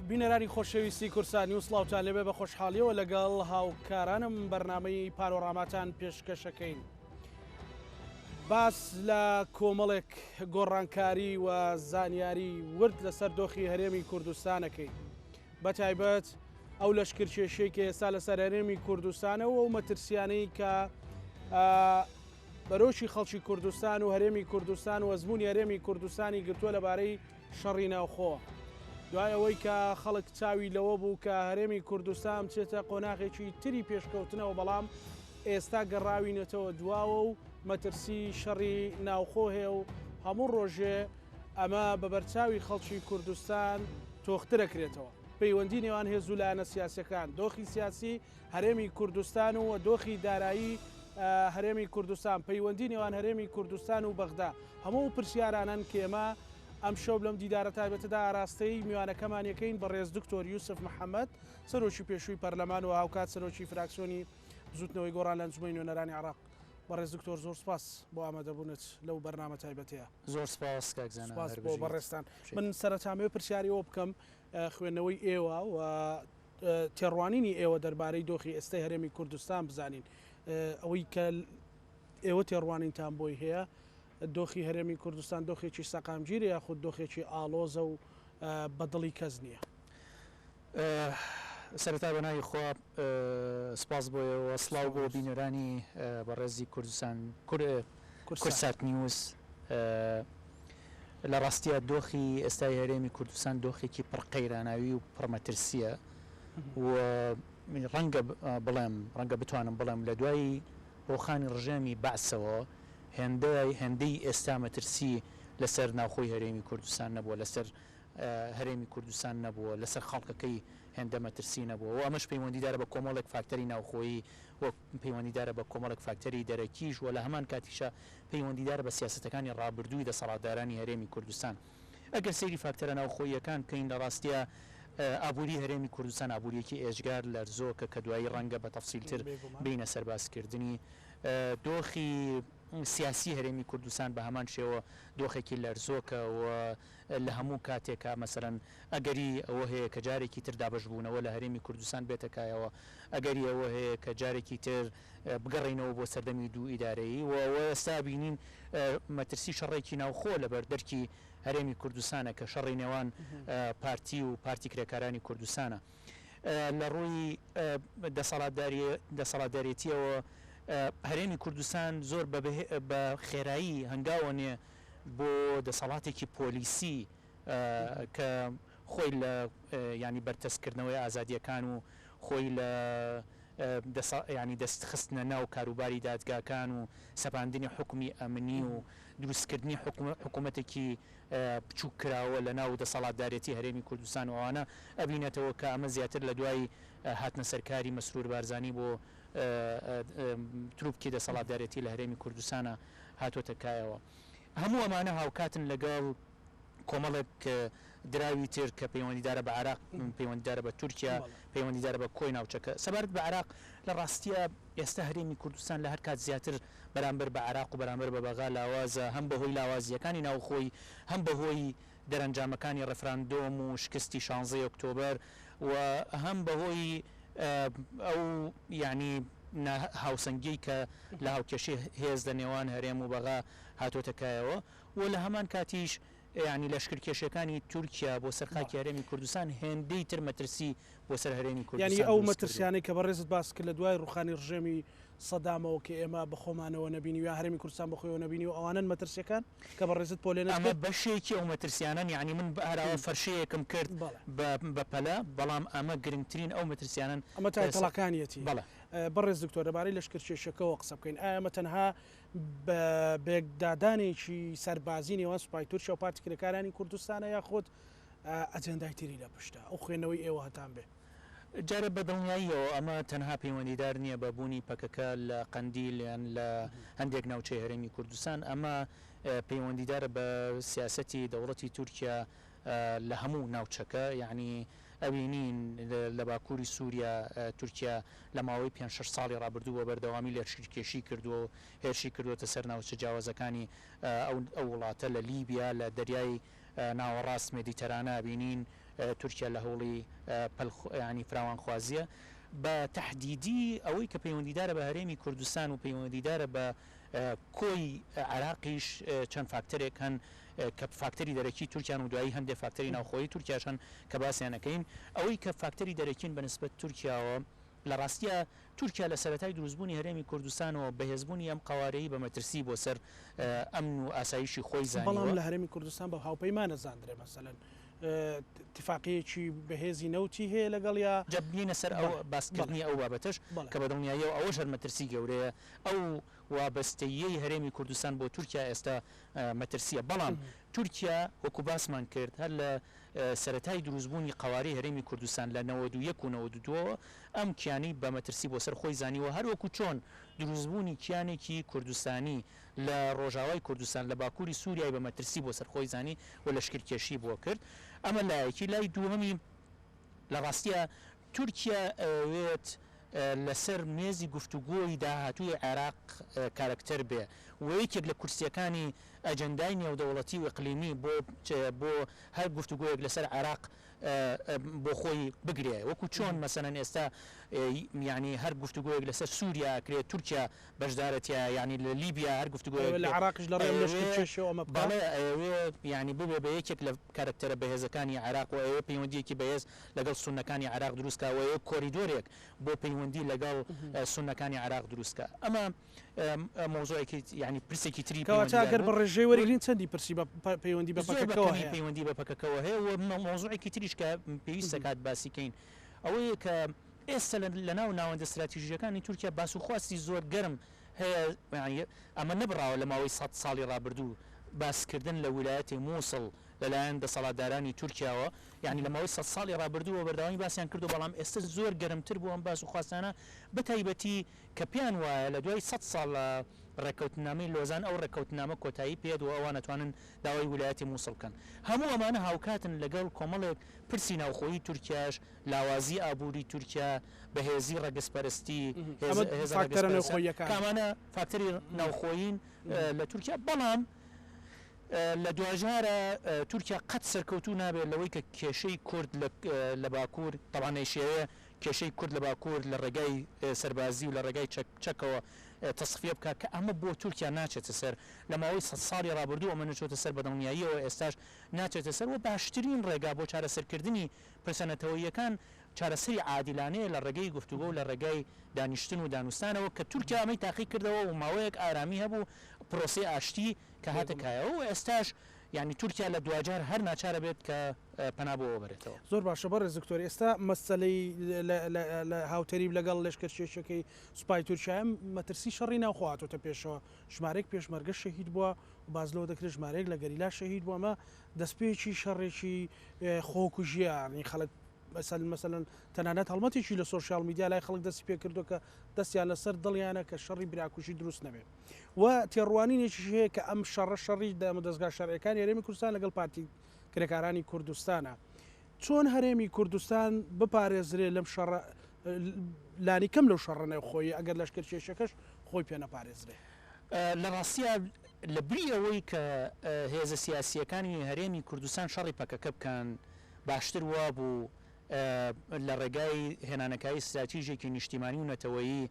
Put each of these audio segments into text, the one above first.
بینەرانی خۆشەویستی کوردسات نیوز سڵاوتان لێبێ بە خۆشحاڵیەوە لەگەڵ هاوکارانم بەرنامەی پانۆراماتان پێشکەشەکەین. باس لە کۆمەڵێک گۆڕانکاری و زانیاری ورد لەسەر دۆخی هەرێمی کوردستانەکەین. بە تایبەت ئەو لەشکرکێشیەی کە ئێستا لەسەر هەرێمی کوردستانە و ئەو مەترسیانەی کە بەرۆکی خەڵکی کوردستان و هەرێمی کوردستان و ئەزموونی هەرێمی کوردستانی گرتووە لەبارەی شەڕی ناوخۆ. دوای ئەوەی کە خەڵک چاوی لەوە بوو کە هەرێمی کوردستان بچێتە قۆناغێکی تری پێشکەوتنەوە بەڵام ئێستا گەڕاوینەتەوە دواوە و مەترسی شەڕی ناوخۆ هەیە و هەموو ڕۆژێ ئەمە بە بەرچاوی خەڵکی کوردستان تۆخترەکرێتەوە. پەیوەندی نێوان هێز و لایەنە سیاسیەکان، دۆخی سیاسی هەرێمی کوردستان و دۆخی دارایی هەرێمی کوردستان، پەیوەندی نێوان هەرێمی کوردستان و بەغدا، هەموو ئەو پرسیارانەن کە ئێمە ئەمشەو لەم دیدارە تایبەتەدا ئاراستەی میوانەکەمان یەکەین بەڕێز دکتۆر یوسف محەمەد، سەرۆکی پێشووی پەرلەمان و هاوکات سەرۆکی فراکسیۆنی بزووتنەوەی گۆڕان لە ئەنجومەنی نوێنەرانی عێراق. بەڕێز دکتۆر زۆر سوپاس بۆ ئامادەبوونت لەو بەرنامە تایبەتەیە. زۆر سوپاس کاک زانا سوپاس هەر بۆ بژیت. بەڕێزتان. من سەرەتا ئەمەوێ پرسیاری ئەوە بکەم خوێندنەوەی ئێوە و تێڕوانینی ئێوە دەربارەی دۆخی ئێستای هەرێمی کوردستان بزانین. ئەوەی کە ئێوە تێڕوانینتان بۆی هەیە دۆخی هەرێمی کوردستان دۆخێکی سەقامگیرە یاخود دۆخێکی ئاڵۆزە و بە دڵی کەس نییە؟ سەرەتا بە ناوی خوا سپاس بۆ ئێوە، سڵاو بۆ بینەرانی بەڕێزی کوردستان کوردسات نیوز. لە ڕاستیا دۆخی ئێستای هەرێمی کوردستان دۆخێکی پڕ قەیراناوی و پڕ مەترسییە و ڕەنگە بڵێم ڕەنگە بتوانم بڵێم لە دوای ڕووخانی ڕژێمی بەعسەوە هێندە هێندەی ئێستا مەترسی لەسەر ناوخۆی هەرێمی کوردستان نەبووە لەسەر هەرێمی کوردستان نەبووە، لەسەر خەڵکەکەی هێندە مەترسی نەبووە و ئەمەش پەیوەندیدارە بە کۆمەڵێک فاکتەری ناوخۆیی و پەیوەندیدارە بە کۆمەڵێک فاکتەری دەرەکیش و لە هەمان کاتیشا پەیوەندیدارە بە سیاسەتەکانی ڕابردووی دەسەڵاتدارانی هەرێمی کوردستان. ئەگەر سەیری فاکتەرە ناوخۆییەکان بکەین لە ڕاستیا ئابووری هەرێمی کوردستان ئابوورییەکی ئێجگار لەرزۆکە کە دوایی ڕەنگە بە تەفسیلتر بێینە سەر باسکردنی دۆخی سیاسی هەرێمی کوردستان بە هەمان شێوە دۆخێکی لەرزۆکە و لە هەموو کاتێکا مەسەلەن ئەگەری ئەوە هەیە کە جارێکی تر دابەشبوونەوە لە هەرێمی کوردستان بێتە کایەوە، ئەگەری ئەوە هەیە کە جارێکی تر بگەڕێینەوە بۆ سەردەمی دوو ئیدارەیی و ئەوە ئێستا بینین مەترسی شەڕێکی ناوخۆ لەبەر دەرکی هەرێمی کوردستانە کە شەڕی نێوان پارتی و پارتی کرێکارانی کوردستانە. لە ڕووی دەسەڵاتدارێتییەوە هەرێمی کوردستان زۆر بە خێرایی هەنگاوە نێ بۆ دەسەڵاتێکی پۆلیسی کە خۆی لە یانی بەرتەسککردنەوەی ئازادییەکان و خۆی لە یانی دەست خستنە ناو کاروباری دادگاکان و سەپاندنی حوکمی ئەمنی و دروستکردنی حکوومەتێکی بچووک کراوە لە ناو دەسەڵاتدارێتی هەرێمی کوردستان و ئەوانە ئەبینێتەوە کە ئەمە زیاتر لە دوای هاتنە سەرکاری مەسرور بارزانی بۆ تروپکی دەسەڵاتدارێتی لە هەرێمی کوردستانا هاتۆتە کایەوە. هەموو ئەمانە هاوکاتن لەگەڵ کۆمەڵێک دراوی تر کە پەیوەندیدارە بە عێراق، پەیوەندیدارە بە تورکیا، پەیوەندیدارە بە کۆی ناوچەکە. سەبارەت بە عێراق، لە ڕاستیا ئێستا هەرێمی کوردستان لە هەر کات زیاتر بەرامبەر بە عێراق و بەرامبەر بە بەغا لاوازە، هەم بەهۆی لاوازییەکانی ناوخۆی، هەم بەهۆی دەرەنجامەکانی ڕێفراندۆم و شکستی شانزەی ئۆکتۆبەر و هەم بەهۆی ئەو یانی نا هاوسەنگیەی کە لە هاوکێشەی هێز لە نێوان هەرێم و بەغا هاتۆتە کایەوە و لە هەمان کاتیش یانی لەشکرکێشیەکانی تورکیا بۆ سەر خاکی هەرێمی کوردستان هێندەی تر مەترسی بۆ سەر هەرێمی یانی کوردستان ئەو دروست کردووە. مەترسیانەی کە بەڕێزت باست کرد لە دوای ڕوخانی ڕژێمی سەدامەوە کە ئێمە بە خۆمانەوە نەبینی و یا هەرێمی کوردستان بە خۆیەوە نەبینی و ئەوانەن مەترسیەکان کە بەڕێزت پۆلێنت ئەمە کرد؟ بەشێکی ئەو مەترسیانەن، یانی من هەر ئاوا فەرشەیەکم کرد بەڵێ. بە بە پەلە، بەڵام ئەمە گرنگترین ئەو مەترسیانەن ئەمە کە لەسەر تایتڵەکانیەتی. بەڵێ. بەڕێز دکتۆر لەبارەی لەشکرکێشیەکەوە قسە بکەین، ئایا ئەمە تەنها بە بێکدادانێکی سەربازی نێوان سوپای تورکیا و پارتی کرێکارانی کوردستانە یاخود ئەجێندای تری لە پشتە؟ ئەو خوێندنەوەی ئێوە هەتان بێ. جارێ بە دڵنیاییەوە ئەمە تەنها پەیوەندیدار نییە بە بوونی پەکەکە لە قەندیل یان لە هەندێک ناوچەی هەرێمی کوردستان، ئەمە پەیوەندیدارە بە سیاسەتی دەوڵەتی تورکیا لە هەموو ناوچەکە، یەعنی ئەبینین لە باکووری سووریا تورکیا لە ماوەی پێنج شەش ساڵی ڕابردوو بە بەردەوامی لەشکرکێشی کردووە و هێرشی کردووەتە سەر ناوچە جیاوازەکانی ئەو وڵاتە لە لیبیا لە دەریای ناوەڕاست مێدیتەرانە ئەبینین. تورکیا لە هەوڵی پەل یانی فراوانخوازییە بە تەحدیدی ئەوەی کە پەیوەندیدارە بە هەرێمی کوردستان و پەیوەندیدارە بە کۆی عێراقیش چەند فاکتەرێک هەن کە فاکتەری دەرەکی تورکیان و دوایی هەندێک فاکتەری ناوخۆیی تورکیاش هەن کە باسیان ئەکەین. ئەوەی کە فاکتەری دەرەکین بە نسبەت تورکیاوە لە ڕاستیا تورکیا لە سەرەتای دروستبوونی هەرێمی کوردستانەوە بەهێزبوونی ئەم قەوارەی بە مەترسی بۆ سەر ئەمن و ئاسایشی خۆی بەڵام زانیوە. لە هەرێمی کوردستان بە هاوپەیمان ئەزاندرێ مەسەلەن تفاقیەکی بەهێزی نەوتی هەیە لەگەڵیا. جا بێینە سەر ئەو بەڵێ بەڵێ باسکردنی ئەو بابەتەش بەڵێ. کە بە دڵنیاییەوە ئەوەش هەر مەترسی گەورەیە ئەو وابەستەییەی هەرێمی کوردستان بۆ تورکیا ئێستا مەترسییە بەڵام تورکیا وەکو باسمان کرد هەر لە سەرەتای دروستبوونی قەوارەی هەرێمی کوردستان لە 91 و 92 ەوە ئەم کیانەی بە مەترسی بۆ سەر خۆی زانیوە هەر وەکو چۆن دروستبوونی کیانێکی کوردستانی لە ڕۆژاوای کوردستان لە باکووری سووریای بە مەترسی بۆ سەر خۆی زانی و لەشکرکێشی بۆ کرد ئەمە لایەکی لای دووهەمی لە ڕاستیا تورکیا ئەیەوێت لەسەر مێزی گفتوگۆی داهاتووی عێراق کارەکتەر بێ و یەکێک لە کورسییەکانی ئەجەندای نێودەوڵەتی و ئیقلیمی بۆ بۆ هەر گفتوگۆیەک لەسەر عێراق بۆ خۆی بگرێ وەکو چۆن مەسەلەن ئێستا یانی هەر گفتوگۆیەک لەسەر سووریا ئەکرێ تورکیا بەشدارە تیایا یانی لە لیبیا هەر گفتوگۆیەک ئەیەوێ لە بێ عێراقیش لە ڕێی ئەم ئەیەوێ لەشکرکێشیەوە ئەمە بکا؟ بەڵێ ئەیەوێ یانی ببێ بە یەکێک لە کارەکتەرە بەهێزەکانی عێراق و ئەیەوێ پەیوەندییەکی بەهێز لەگەڵ سوننەکانی عێراق دروست کا و ئەیەوێ کۆریدۆرێک بۆ پەیوەندی لەگەڵ سوننەکانی عێراق دروست کا. ئەمە مەوزوعێکی یانی پرسێکی تری کەواتە پەیوەندیدار ئەگەر بە بوو. ڕێژەی وەرگرین چەندی پرسی بە پەیوەندی بە زۆر بە پەکەکەوە کەمی هەیە؟ پەیوەندی بە پەکەکەوە هەیە و مەوزوعێکی تریش کە پێویست دەکات باسی کەین ئەوەیە کە ئێستا لەناو ناوەندە ستراتیژییەکانی تورکیا باس و خواستی زۆر گەرم هەیە، یانی ئەمە نەبڕاوە لە ماوەی سەد ساڵی ڕابردوو باسکردن لە ویلایەتی مووسڵ لەلایەن دەسەڵاتدارانی تورکیاوە، یانی لە ماوەی سەد ساڵی ڕابردوو بە بەردەوامی باسیان کردووە، بەڵام ئێستا زۆر گەرمتر بوو ئەم باس و خواستانە، بەتایبەتی کە پێیان وایە لە دوای سەد ساڵ لە ڕێککەوتننامەی لۆزان ئەو ڕێککەوتننامە کۆتایی پێیەت و ئەوان ئەتوانن داوای ویلایەتی مووسڵ بکەن. هەموو ئەمانە هاوکاتن لەگەڵ کۆمەڵێک پرسی ناوخۆیی تورکیاش، لاوازی ئابووری تورکیا، بەهێزی ڕەگەزپەرستی، ئەمە هێزە فاکتەرە ڕەگەزپەرستە، نێوخۆییەکانن. کە ئەمانە فاکتەری ناوخۆیین لە تورکیا، بەڵام لە دواجارا تورکیا قەت سەرکەوتوو نابێت لەوەی کە کێشەی کورد لە باکوور، تەبعەن ئەیشیەوێ کێشەی کورد لە باکوور لە ڕێگای سەربازی و لە ڕێگای چەکەوە تەسفیە بکات، کە ئەمە بۆ تورکیا ناچێتە سەر، لە ماوەی سەد ساڵی ڕابردوو ئەمە نەچۆتە سەر، بەدڵنیاییەوە ئێستاش ناچێتە سەر و باشترین ڕێگا بۆ چارەسەرکردنی پرسە نەتەوەییەکان چارەسەری عادیلانەیە لە ڕێگەی گفتوگۆ و لە ڕێگای دانیشتن و دانوستانەوە کە تورکیا ئەمەی تاقی کردەوە و ماوەیەک ئارامی هەبوو پرۆسەی ئاشتی کە هاتە کایەوە و ئێستاش یانی تورکیا لە دواجار هەر ناچارە بێت کە پەنا بۆ ئەوە بەرێتەوە. زۆر باشە بەڕێز دکتۆر ئێستا مەسەلەی لە هاوتەریب لەگەڵ لەشکرکێشیەکەی سوپای تورکیایە مەترسی شەڕی ناوخۆ هاتۆتە پێشەوە ژمارەیەک پێشمەرگە شەهید بووە و باس لەوە دەکرێت ژمارەیەک لە گەریلا شەهید بووە ئەمە دەستپێکی شەڕێکی خۆکوژیە یانی خەڵک مەسەل مەسەلەن تەنانەت هەڵمەتێکی لە سۆشیال میدیا لای خەڵک دەستی پێکردووە کە دەستیان لەسەر دڵیانە کە شەڕی براکوژی دروست نەبێت و تێڕوانینێکیش هەیە کە ئەم شەڕە شەڕی دامودەزگا شەرعیەکانی هەرێمی کوردستان لەگەڵ پارتی کرێکارانی کوردستانە چۆن هەرێمی کوردستان بپارێزرێ لەم شەڕە لانی کەم لەو شەڕە نێوخۆیی ئەگەر لەشکرکێشیەکەش خۆی پێ نەپارێزرێ؟ لە ڕاستیا لە بری ئەوەی کە هێزە سیاسییەکانی هەرێمی کوردستان شەڕی پەکەکە بکەن، باشتر وابوو لە ڕێگای هێنانەکایی ستراتیژێکی نیشتیمانی و نەتەوەیی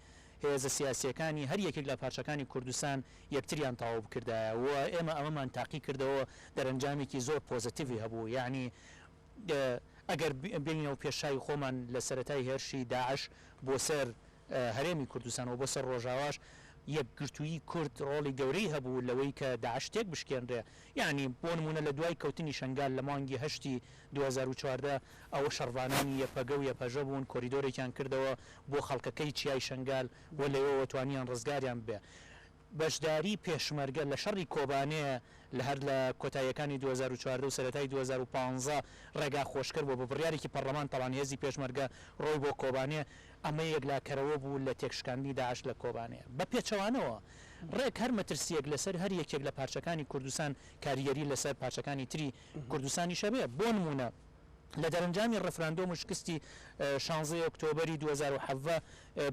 هێزە سیاسییەکانی هەر یەکێک لە پارچەکانی کوردستان یەکتریان تەواو بکردایە و ئێمە ئەمەمان تاقی کردەوە دەرەنجامێکی زۆر پۆزەتیڤی هەبوو یەعنی ئەگەر بێینەوە پێش چاوی خۆمان لە سەرەتای هێرشی داعش بۆ سەر هەرێمی کوردستان و بۆ سەر ڕۆژاواش یەکگرتوویی کورد ڕۆڵی گەورەی هەبوو لەوەی کە داعش تێک بشکێنرێ یەعنی بۆ نموونە لە دوای کەوتنی شەنگال لە مانگی هەشتی 2014 ئەوە شەڕڤانانی یەپەگە و یەپەژە بوون کۆریدۆرێکیان کردەوە بۆ خەڵکەکەی چیای شەنگال و لەوێوە توانیان ڕزگاریان ببێ. بەشداری پێشمەرگە لە شەڕی کۆبانێ لە هەر لە کۆتاییەکانی 2014 و سەرەتای 2015 ڕێگا خۆشکەر بووە بە بڕیارێکی پەڕلەمان تەبعەن هێزی پێشمەرگە ڕۆی بۆ کۆبانێ ئەمە یەکلاکەرەوە بوو لە تێکشکاندنی داعش لە کۆبانێ بە پێچەوانەوە ڕێک هەر مەترسییەک لەسەر هەر یەکێک لە پارچەکانی کوردستان کاریگەری لەسەر پارچەکانی تری کوردستانیش هەبێ بۆ نموونە لە دەرەنجامی ڕێفراندۆم و شکستی شانزەی ئۆکتۆبەری 2017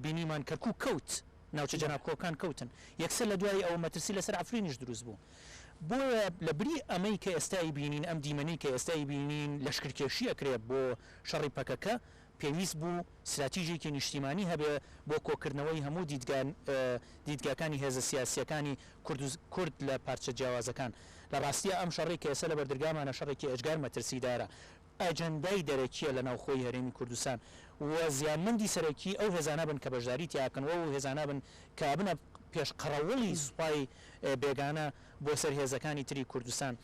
بینیمان کەرکوک کەوت ناوچە جەنابکۆکان کەوتن، یەکسەر لە دوای ئەوە مەترسی لەسەر عەفرینیش دروست بوو. بۆیە لە بری ئەمەی کە ئێستا ئەیبینین، ئەم دیمەنەی کە ئێستا ئەیبینین لەشکرکێشی ئەکرێ بۆ شەڕی پەکەکە، پێویست بوو ستراتیژێکی نیشتیمانی هەبێ بۆ کۆکردنەوەی هەموو دیدگا دیدگاکانی هێزە سیاسییەکانی کورد لە پارچە جیاوازەکان. لە ڕاستیا ئەم شەڕەی کە ئێستا لە بەردەرگامانە شەڕێکی ئێجگار مەترسیدارە. ئەجەندای دەرەکییە لە ناوخۆی هەرێمی کوردستان و زیانمەندی سەرەکی ئەو هێزانە بن کە بەشداری تیا ئەکەن و ئەو هێزانە بن کە ئەبنە پێشقەڕەوڵی سوپای بێگانە بۆ سەر هێزەکانی تری کوردستان.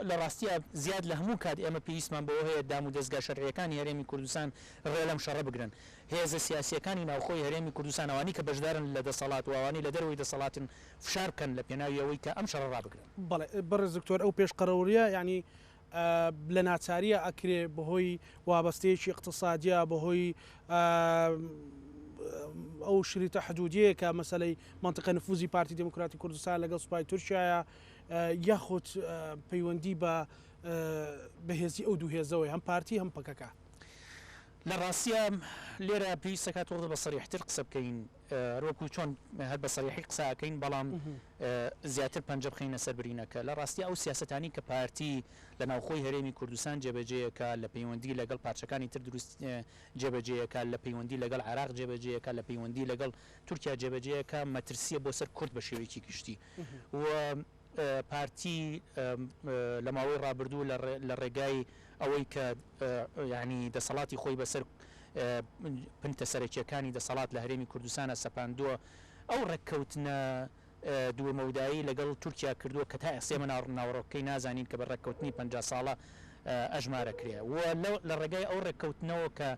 لە ڕاستیا زیاد لە هەموو کات ئێمە پێویستمان بەوە هەیە دامودەزگا شەرعییەکانی هەرێمی کوردستان ڕێ لەم شەڕە بگرن. هێزە سیاسییەکانی ناوخۆی هەرێمی کوردستان ئەوانەی کە بەشدارن لە دەسەڵات و ئەوانەی لە دەرەوەی دەسەڵاتن فشار بکەن لە پێناوی ئەوەی کە ئەم شەڕە ڕابگرن. بەڵێ بەڕێز دکتۆر ئەو پێشقەرەوڵییە یانی لە ناچاریە ئەکرێ بەهۆی وابەستەیەکی ئیقتسادیە بەهۆی ئەو شریتە حدودیەیە کە مەسەلەی مەنتقە نفوزی پارتی دێموکراتی کوردستان لەگەڵ سوپای تورکیایە یاخود پەیوەندی بە بەهێزی ئەو دوو هێزەوەی هەم پارتی هەم پەکەکە. لە ڕاستیا لێرە پێویستەکات تۆزە بە سەریحتر قسە بکەین هەروەکو چۆن هەر بە سەریحی قسە ئەکەین بەڵام زیاتر پەنجە بخەینە سەر برینەکە. لە ڕاستیا ئەو سیاسەتانەی کە پارتی لە ناوخۆی هەرێمی کوردستان جێبەجێیەکا، لە پەیوەندی لەگەڵ پارچەکانی تر دروست جێبەجێیەکا، لە پەیوەندی لەگەڵ عێراق جێبەجێیەکا، لە پەیوەندی لەگەڵ تورکیا جێبەجێیەکا، مەترسییە بۆ سەر کورد بە شێوەیەکی گشتی و پارتی لە ماوەی ڕابردوو لە ڕێگای ئەوەی کە یانی دەسەڵاتی خۆی بەسەر پنتە سەرەکییەکانی دەسەڵات لە هەرێمی کوردستانا سەپاندووە، ئەو ڕێککەوتنە دوورمەودایەی لەگەڵ تورکیا کردووە کە تا ئێستا ئێمە ناوەڕۆکەکەی نازانین کە بە ڕێککەوتنی 50 ساڵە ئەژمارەکرێ و لە ڕێگای ئەو ڕێککەوتنەوە کە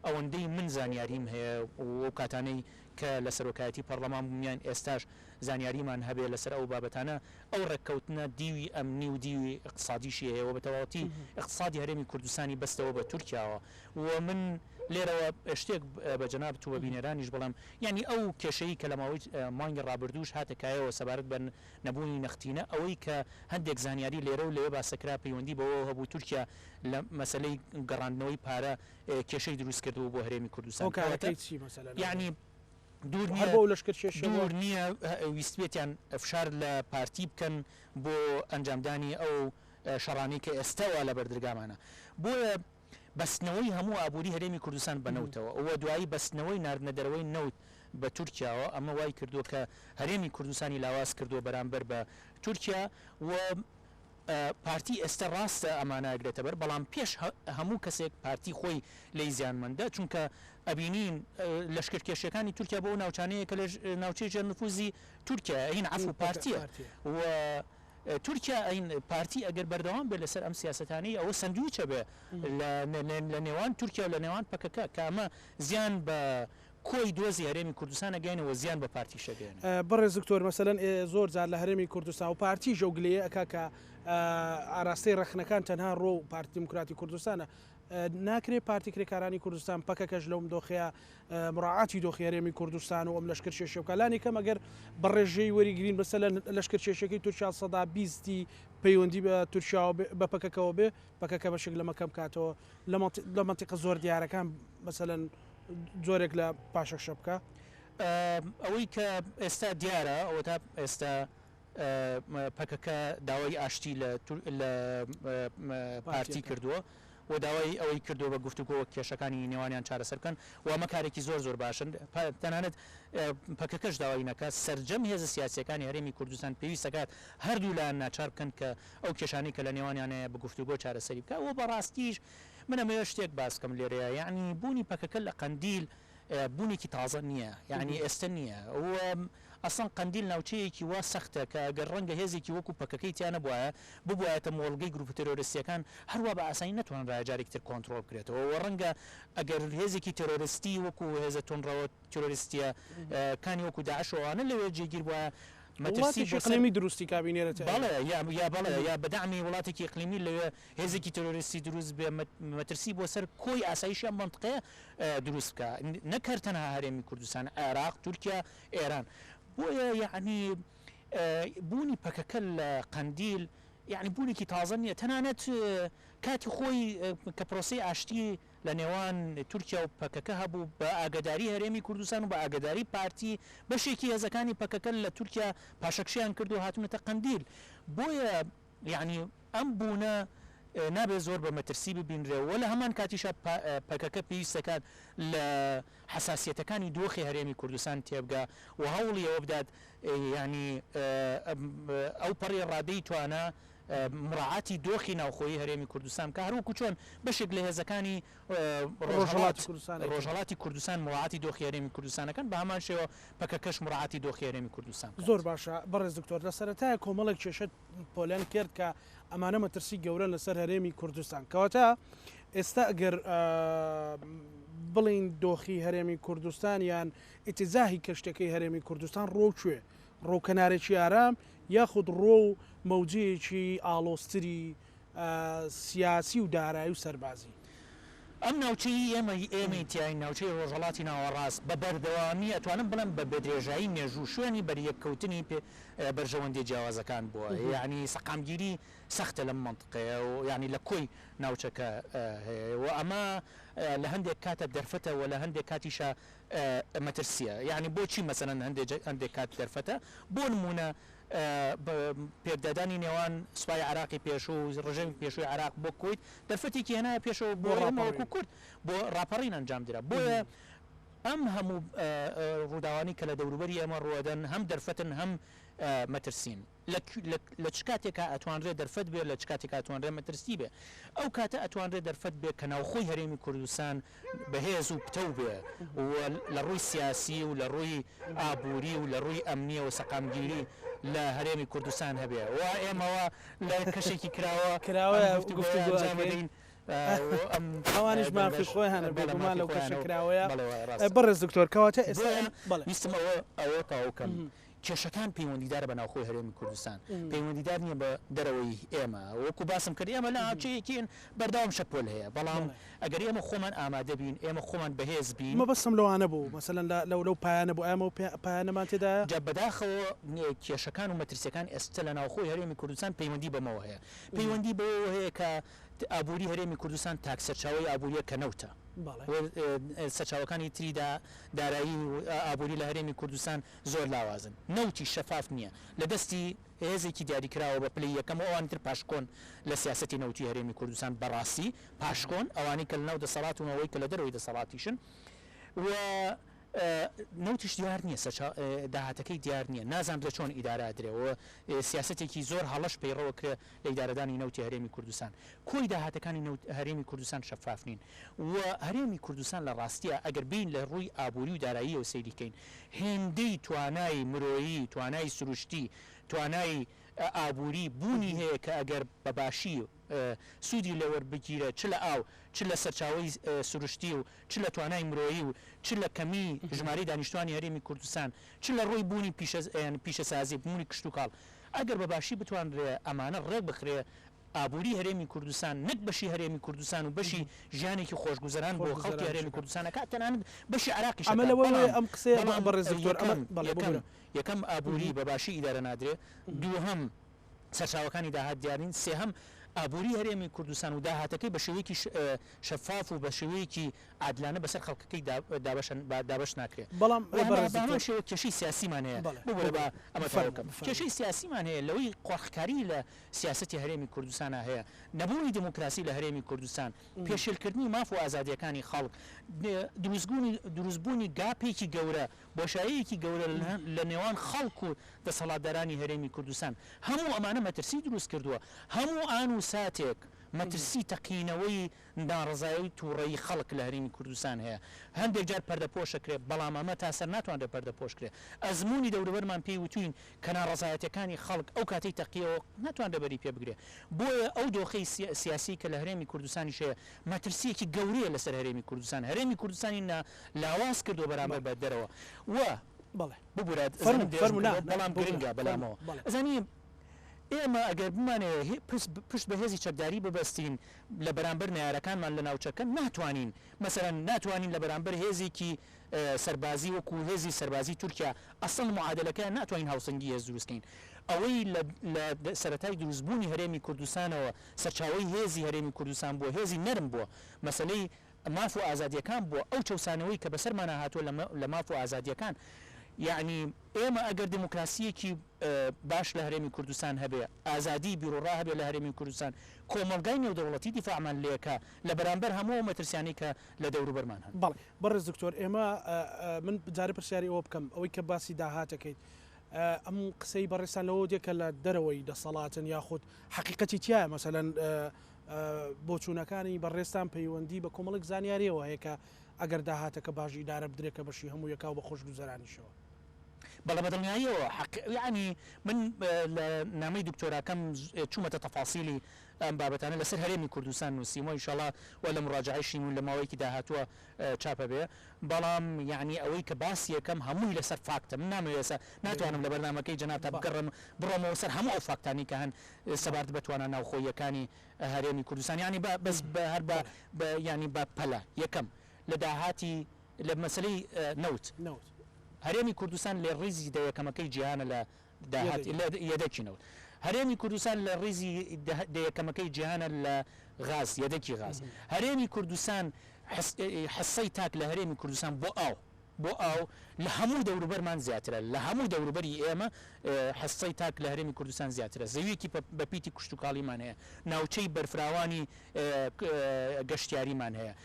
ئەوەندەی من زانیاریم هەیە و ئەو کاتانەی کە لە سەرۆکایەتی پەڕلەمان بووم یان ئێستاش زانیاریمان هەبێ لەسەر ئەو بابەتانە، ئەو ڕێککەوتنە دیوی ئەمنی و دیوی ئیقتسادیشی هەیە و بە تەواوەتی ئیقتسادی هەرێمی کوردستانی بەستەوە بە تورکیاوە و من لێرەوە شتێک بە جەنابت و بە بینەرانیش بڵێم یانی ئەو کێشەی کە لە ماوەی مانگی ڕابردووش هاتە کایەوە سەبارەت بە نەبوونی نەختینە ئەوەی کە هەندێک زانیاری لێرە و لەوێ باسەکرا پەیوەندی بەوەوە هەبوو تورکیا لە مەسەلەی گەڕاندنەوەی پارە کێشەی دروست کردبوو بۆ هەرێمی کوردستان کەواتە هۆکارەکەی چی مەسەلەن ئەوە؟ یانی دوور هەر نییە بۆ ئەو لەشکرکێشیە بووە؟ دوور نییە ویستبێتیان فشار لە پارتی بکەن بۆ ئەنجامدانی ئەو شەڕانەی کە ئێستا وا لە بەردرگامانە. بۆیە بەستنەوەی هەموو ئابووری هەرێمی کوردستان بە نەوتەوە و دوایی بەستنەوەی ناردنە دەرەوەی نەوت بە تورکیاوە ئەمە وای کردووە کە هەرێمی کوردستانی لاواز کردووە بەرامبەر بە تورکیا و پارتی ئێستە ڕاستە ئەمانە ئەگرێتە بەر بەڵام پێش هەموو کەسێک پارتی خۆی لێی زیانمەندە چونکە ئەبینین لەشکرکێشیەکانی تورکیا بۆ ئەو ناوچانەیە کە لە ناوچەی ژێر نفوزی تورکیایە هین عەفو پارتیە و تورکیا ئەین پارتی ئەگەر بەردەوام بێت لەسەر ئەم سیاسەتانەی ئەوە سەندویچە بێ لە نێوان تورکیا و لە نێوان پەکەکە کە ئەمە زیان بە کۆی دۆزی هەرێمی کوردستان ئەگەیەنێ و زیان بە پارتیش ئەگەیەنێ. بەڕێز دکتۆر مەسەلەن زۆر جار لە هەرێمی کوردستان و پارتیش ئەو گلەیە ئەکا کە ئاراستەی ڕەخنەکان تەنها ڕۆ و پارتی دیموکراتی کوردستانە ناکرێ پارتی کرێکارانی کوردستان پەکەکەش لەوم دۆخەیە مڕاعاتی دۆخی هەرێمی کوردستان و ئەم لەشکر کێشیە بکا لانی کەم ئەگەر بە ڕێژەی وەریگرین مەسەلەن لەشکر کێشیەکەی تورکیا 20%ی پەیوەندی بە تورکیاوە بە پەکەکەوە بێ پەکەکە بەشێک لەمە کەم کاتەوە لە مەنتیقە زۆر دیارەکان مەسەلەن جۆرێک لە پاشەکشە بکا؟ ئەوەی کە ئێستا دیارە ئەوەتا ئێستا پەکەکە داوای ئاشتی لە پارتی کردووە و داوای ئەوەی کردووە بە گفتوگۆ کێشەکانی نێوانیان چارەسەر بکەن و ئەمە کارێکی زۆر زۆر باشن تەنانەت پەکەکەش داوای نەکات سەرجەم هێزە سیاسیەکانی هەرێمی کوردستان پێویست دەکات هەردوو لایەن ناچار بکەن کە ئەو کێشانەی کە لە نێوانیان هەیە بە گفتوگۆ چارەسەری بکە و بەڕاستیش من ئەمەوێت شتێک باس بکەم لێرەیا یەعنی بوونی پەکەکە لە قەندیل بوونێکی تازە نییە یەعنی ئێستە نییە و ئەسڵەن قەندیل ناوچەیەکی وا سەختە کە گەر ڕەنگە هێزێکی وەکو پەکەکەی تیا نەبوایە ببوایەتە مۆڵگەی گروپە تێرۆرستییەکان هەروا بە ئاسانی نەتوانرایە جارێکی تر کۆنترۆڵ بکرێتەوە و ڕەنگە ئەگەر هێزێکی تێرۆرستی وەکو هێزە توندڕەوە تیرۆریستیە کانی وەکو داعش و ئەوانە لەوێ جێگیر بوایە مەترسی وڵاتێکی بۆ سەر ئیقلیمی دروستی کا بینێرێتە ئێرە. بەڵێ یا یا بەڵێ یا بە دەعمی وڵاتێکی ئیقلیمی لەوێ هێزێکی تیرۆریستی دروست بێ مەترسی بۆ سەر کۆی ئاسایشی ئەم مەنتقەیە دروست بکا نەک هەر تەنها هەرێمی کوردستان عێراق تورکیا ئێران بۆیە یەعنی بوونی پەکەکە لە قەندیل. یانی بوونێکی تازە نییە، تەنانەت کاتی خۆی کە پرۆسەی ئاشتی لە نێوان تورکیا و پەکەکە هەبوو بە ئاگەداری هەرێمی کوردستان و بە ئاگەداری پارتی بەشێکی هێزەکانی پەکەکە لە تورکیا پاشەکشەیان کرد و هاتوونەتە قەندیل. بۆیە یانی ئەم بوونە نابێت زۆر بە مەترسی ببینرێ و لە هەمان کاتیشا پەکەکە پێویست دەکات لە حەساسیەتەکانی دۆخی هەرێمی کوردستان تێبگا و هەوڵی ئەوە بدات یانی ئەوپەڕی ڕادەی توانا موراعاتی دۆخی ناوخۆیی هەرێمی کوردستان بکا هەروەکو چۆن بەشێک لە هێزەکانی ڕۆژهەڵات ڕۆژهەڵاتی کوردستان موراعاتی دۆخی هەرێمی کوردستان ئەکەن بە هەمان شێوە پەکەکەش موراعاتی دۆخی هەرێمی کوردستان بکات. زۆر باشە بەڕێز دکتۆر لە سەرەتایە کۆمەڵێک کێشەت پۆلێن کرد کە ئەمانە مەترسی گەورەن لەسەر هەرێمی کوردستان کەواتە ئێستا ئەگەر بڵین دۆخی هەرێمی کوردستان یان ئیتجاهی کەشتەکەی هەرێمی کوردستان ڕۆ کوێ؟ ڕۆ کەنارێکی ئارام یاخود ڕۆ و مەوجەیەکی ئاڵۆزتری سیاسی و دارایی و سەربازی؟ ئەم ناوچەی ئێمە ئێمەی تیاین ناوچەی ڕۆژهەڵاتی ناوەڕاست بە بەردەوامی ئەتوانم بڵێم بە بەدرێژایی مێژوو شوێنی بەریەککەوتنی بەرژەوەندیە جیاوازەکان بووە یانی سەقامگیری سەختە لەم مەنتقەیە و یانی لە کۆی ناوچەکە هەیە و ئەمە لە هەندێک کاتە دەرفەتە و لە هەندێک کاتیشا مەترسیە یانی بۆچی مەسەلەن هەندێک کات دەرفەتە بۆ نمونە پێکدادانی نێوان سوپای عراقی پێشوو و ڕژێمی پێشووی عراق بۆ کویت دەرفەتێکی هێنایە پێشەوە بۆ ئێمە وەکو کورد بۆ ڕاپەڕین ئەنجام درا بۆیە ئەم هەموو ڕووداوانی کە لە دەوروبەری ئێمە ڕووەدەن هەم دەرفەتن هەم مەترسین. لە چ کاتێکا ئەتوانرێ دەرفەت بێ، لە چ کاتێکا ئەتوانرێ مەترسی بێ؟ ئەو کاتە ئەتوانرێ دەرفەت بێ کە ناوخۆی هەرێمی کوردستان بەهێز و پتەو بێ و لە ڕووی سیاسی و لە ڕووی ئابووری و لە ڕووی ئەمنییەوە سەقامگیری لە هەرێمی کوردستان هەبێ و ئێمەوە لە کەشێکی کراوە ئەم گفتوگۆیە ئەنجام ئەدەین و ئەم ئەوانیش مافی دەنگەش خۆیانە بەڵێ بێگومان مافی لەو کەشە خۆیانە و کراوەیە. بەڵێ وایە ڕاستە. بەڕێز دکتۆر کەواتە ئێستا بۆیە ئێمە بەڵێ. ویستم ئەوە ئەوە تەواو کەم کێشەکان پەیوەندیدارە بە ناوخۆی هەرێمی کوردستان، پەیوەندیدار نییە بە دەرەوەی ئێمە، وەکو باسم کرد ئێمە لە ناوچەیەکین بەردەوام شەپۆل هەیە، بەڵام ئەگەر ئێمە خۆمان ئامادە بین، ئێمە خۆمان بەهێز بین. مەبەستم لەوانە بوو، مەسەلەن لە لەو لەو پایانە بوو، ئایا ئەمە ئەو پایانەمان تێدایە؟ جا بەداخەوە کێشەکان و مەترسییەکان ئێستا لە ناوخۆی هەرێمی کوردستان پەیوەندی بەمەوە هەیە، پەیوەندی بەوەوە هەیە کە ئابووری هەرێمی کوردستان تاک سەرچاوەی ئابوورییە کە نەوتە و سەرچاوەکانی تری دارایی و ئابووری لە هەرێمی کوردستان زۆر لاوازن، نەوتیش شەفاف نییە، لە دەستی هێزێکی دیاریکراوە بە پلەی یەکەم و ئەوانی تر پاشکۆن لە سیاسەتی نەوتی هەرێمی کوردستان، بەڕاستی پاشکۆن، ئەوانەی کە لەناو دەسەڵات و ئەوەی کە لە دەرەوەی دەسەڵاتیشن و نەوتیش دیار نییە، داهاتەکەی دیار نییە، نازانرێت چۆن ئیدارە ئەدرێ و سیاسەتێکی زۆر هەڵەش پەیڕەو ئەکرێ لە ئیدارەدانی نەوتی هەرێمی کوردستان. کۆی داهاتەکانی نەوت هەرێمی کوردستان شەفاف نین و هەرێمی کوردستان لە ڕاستیا ئەگەر بێین لە ڕووی ئابووری و داراییەوە سەیری کەین هێندەی توانای مرۆیی، توانای سروشتی، توانای ئابووری بوونی هەیە کە ئەگەر بە باشی سوودی لێ وەربگیرێت چ لە ئاو، چ لە سەرچاوەی سروشتی و چ لە توانای مرۆیی و چ لە کەمی ژمارەی دانیشتوانی هەرێمی کوردستان، چ لە ڕووی بوونی پیشەسازی، بوونی کشتوکاڵ. ئەگەر بە باشی بتوانرێ ئەمانە ڕێک بخرێ، ئابووری هەرێمی کوردستان نەک بەشی هەرێمی کوردستان و بەشی ژیانێکی خۆشگوزەران بۆ خەڵکی هەرێمی کوردستان ئەکات، تەنانەت بەشی عێراقیش ئەمە ئەکات. لەوەوەیە بەڵام ئەم قسەیە بەڵام بەڕێز دکتۆر ئەمە یەکەم بەڵێ یەکەم ببورە. یەکەم ئابووری بە باشی ئیدارە نادرێ، دووهەم سەرچاوەکانی داهات دیار نین، سێهەم ئابووری هەرێمی کوردستان و داهاتەکەی بە شێوەیەکی شەفاف و بە شێوەیەکی عادلانە بەسەر خەڵکەکەی دابەش ناکرێ. بەڵام و بەڕێز بە هەمان دکتۆر. شێوە کێشەی سیاسیمان هەیە، بەڵێ ببورە با ببورە ئەمە تەواو فەرموو بکەم. بفەرموو. کێشەی سیاسیمان هەیە لەوەی قۆرخکاری لە سیاسەتی هەرێمی کوردستانا هەیە، نەبوونی دیموکراسی لە هەرێمی کوردستان، پێشێلکردنی ماف و ئازادییەکانی خەڵک، دروستبوونی گاپێکی گەورە، بۆشاییەکی گەورە لە نێوان خەڵک و دەسەڵاتدارانی هەرێمی کوردستان، هەموو ئەمانە مەترسی دروست کردووە، هەموو ئان و ساتێک مەترسی تەقینەوەی ناڕەزایی و توڕەیی خەڵک لە هەرێمی کوردستان هەیە، هەندێک جار پەردەپۆش ئەکرێ، بەڵام ئەمە تا سەر ناتوانرێ پەردەپۆش کرێ، ئەزموونی دەوروبەرمان پێی وتووین کە ناڕەزایەتیەکانی خەڵک ئەو کاتەی تەقیەوە ناتوانرێ بەری پێ بگرێ، بۆیە ئەو دۆخەی سیاسی کە لە هەرێمی کوردستانیش هەیە مەترسیەکی گەورەیە لەسەر هەرێمی کوردستان، هەرێمی کوردستانی نا لاواز کردووە بەرامبەر بە دەرەوە و ببورە ئەزانم درێژم کردەوە بەڵام گرنگە بەلامەوە ئەزانی ئێمە ئەگەر بمانەوێ پشت بە هێزی چەکداری ببەستین لە بەرامبەر نەیارەکانمان لە ناوچەکە ناتوانین مەسەلەن ناتوانین لە بەرامبەر هێزێکی سەربازی وەکو هێزی سەربازی تورکیا ئەسڵەن معادەلەکەیان ناتوانین هاوسەنگی هێز دروست کەین. ئەوەی لە لە سەرەتای دروستبوونی هەرێمی کوردستانەوە سەرچاوەی هێزی هەرێمی کوردستان بووە، هێزی نەرم بووە، مەسەلەی ماف و ئازادییەکان بووە، ئەو چەوسانەوەی کە بەسەرمانا هاتووە لە ماف و ئازادییەکان، یەعنی ئێمە ئەگەر دێموکراسییەکی باش لە هەرێمی کوردستان هەبێ، ئازادیی بیروڕا هەبێ لە هەرێمی کوردستان، کۆمەڵگای نێودەوڵەتی دیفاعمان لێکا لە بەرامبەر هەموو ئەو مەترسیانەی کە لە دەوروبەرمان هەن. بەڵێ بەڕێز دکتۆر ئێمە من جارێ پرسیاری ئەوە بکەم ئەوەی کە باسی داهات دەکەیت ئەم قسەی بەڕێزتان لەوە دێ کە لە دەرەوەی دەسەڵاتن یاخود حەقیقەتی تیایە مەسەلەن بۆچوونەکانی بەڕێزتان پەیوەندی بە کۆمەڵێک زانیاریەوە هەیە کە ئەگەر داهاتەکە باش ئیدارە بدرێت کە بەشی هەموو یەکا و بە خۆشگوزەرانیشەوە. بەڵێ بە دڵنیاییەوە حەق یەعنی من لە نامەی دکتۆراکەم چوومەتە تەفاسیلی ئەم بابەتانە لەسەر هەرێمی کوردستان نووسیومە ئینشاڵا و لە مڕاجەعەیشیم و لە ماوەیەکی داهاتووە چاپ ئەبێ بەڵام یەعنی ئەوەی کە باسی ئەکەم هەمووی لەسەر فاکتە من نامەوێ ئێستا ناتوانم لە بەرنامەکەی جەنابتا بگەڕێم بڕۆمەوە سەر هەموو ئەو فاکتانەی کە هەن سەبارەت بە توانا ناوخۆییەکانی هەرێمی کوردستان یەعنی بە بەس بە هەر بە بە یەعنی بە پەلە یەکەم لە داهاتی لە مەسەلەی نەوت نەوت. هەرێمی کوردستان لە ڕیزی دە یەکەمەکەی جیهانە لە داهاتی لە یەدەکی نەوت. هەرێمی کوردستان لە ڕیزی دە یەکەمەکەی جیهانە لە غاز، یەدەکی غاز. هەرێمی کوردستان حسەی تاک لە هەرێمی کوردستان بۆ ئاو بۆ ئاو لە هەموو دەوروبەرمان زیاترە، لە هەموو دەوروبەری ئێمە حسەی تاک لە هەرێمی کوردستان زیاترە. زەوییەکی بەپیتی کشتوکاڵیمان هەیە، ناوچەی بەرفراوانی گەشتیاریمان هەیە.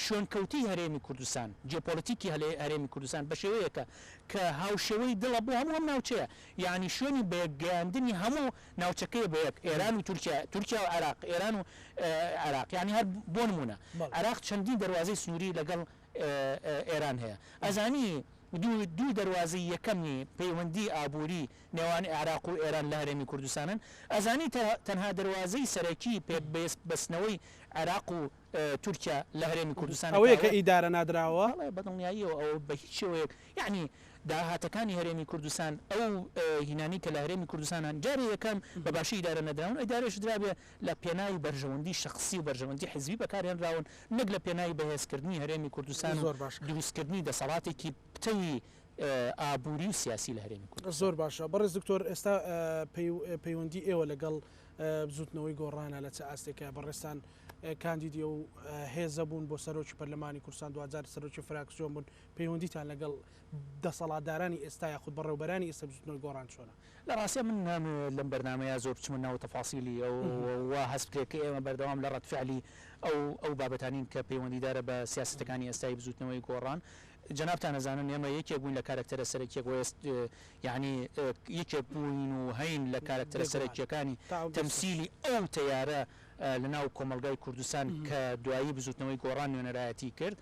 شوێنکەوتەی هەرێمی کوردستان، جیۆپۆلیتیکی هەرێمی کوردستان بە شێوەیەکە کە هاوشێوەی دڵە بۆ هەموو ئەم ناوچەیە، یەعنی شوێنی بەیەک گەیاندنی هەموو ناوچەکەیە بە یەک، ئێران و تورکیا، تورکیا و عێراق، ئێران و عێراق، یەعنی هەر بۆ نموونە عێراق چەندین دەروازەی سنووری لەگەڵ ئێران هەیە، ئەزانی دوو دەروازەی یەکەمی پەیوەندی ئابووری نێوان عێراق و ئێران لە هەرێمی کوردستانن، ئەزانی تەنها دەروازەی سەرەکی پێک بەستنەوەی عێراق و تورکیا لە هەرێمی کوردستانە ئەوەیە کە ئیدارە نادراوە؟ بەڵێ بەدڵنیاییەوە ئەوە بە هیچ شێوەیەک یەعنی داهاتەکانی هەرێمی کوردستان ئەو هینانەی کە لە هەرێمی کوردستان هەن جارێ یەکەم بە باشی ئیدارە نەدراون ئیدارەش درابێ لە پێناوی بەرژەوەندی شەخسی و بەرژەوەندی حزبی بەکارهێنراون نەک لە پێناوی بەهێزکردنی هەرێمی کوردستان و زۆر باش. دروستکردنی دەسەڵاتێکی پتەوی ئابووری و سیاسی لە هەرێمی کوردستان. زۆر باشە بەڕێز دکتۆر ئێستا پەیوەندی ئێوە لەگەڵ بزوتنەوەی گۆڕانە لە چ ئاستێکە بەڕێزتان کاندیدی ئەو هێزە بوون بۆ سەرۆکی پەرلەمانی کوردستان دواجار سەرۆکی فراکسیۆن بوون پەیوەندیتان لەگەڵ دەسەڵاتدارانی ئێستا یاخود بەڕێوبەرانی ئێستا بزوتنەوەی گۆڕان چۆنە؟ لە ڕاستیا من نامەوێت لەم بەرنامەیە زۆر بچمە ناو تەفاسیلی ئەو وا هەست بکرێت کە ئێمە بەردەوام لە ڕەد فعلی ئەو ئەو بابەتانین کە پەیوەندیدارە بە سیاسەتەکانی ئێستای بزوتنەوەی گۆڕان جەنابتان ئەزانن ئێمە یەکێک بووین لە کارەکتەرە سەرەکیەک وە ئێست یەعنی یەکێک بووین و هەین لە کارەکتەرە سەرەکیەکانی تەمسیلی ئەو تەیارە لە ناو کۆمەڵگای کوردستان کە دوایی بزوتنەوەی گۆڕان نوێنەرایەتی کرد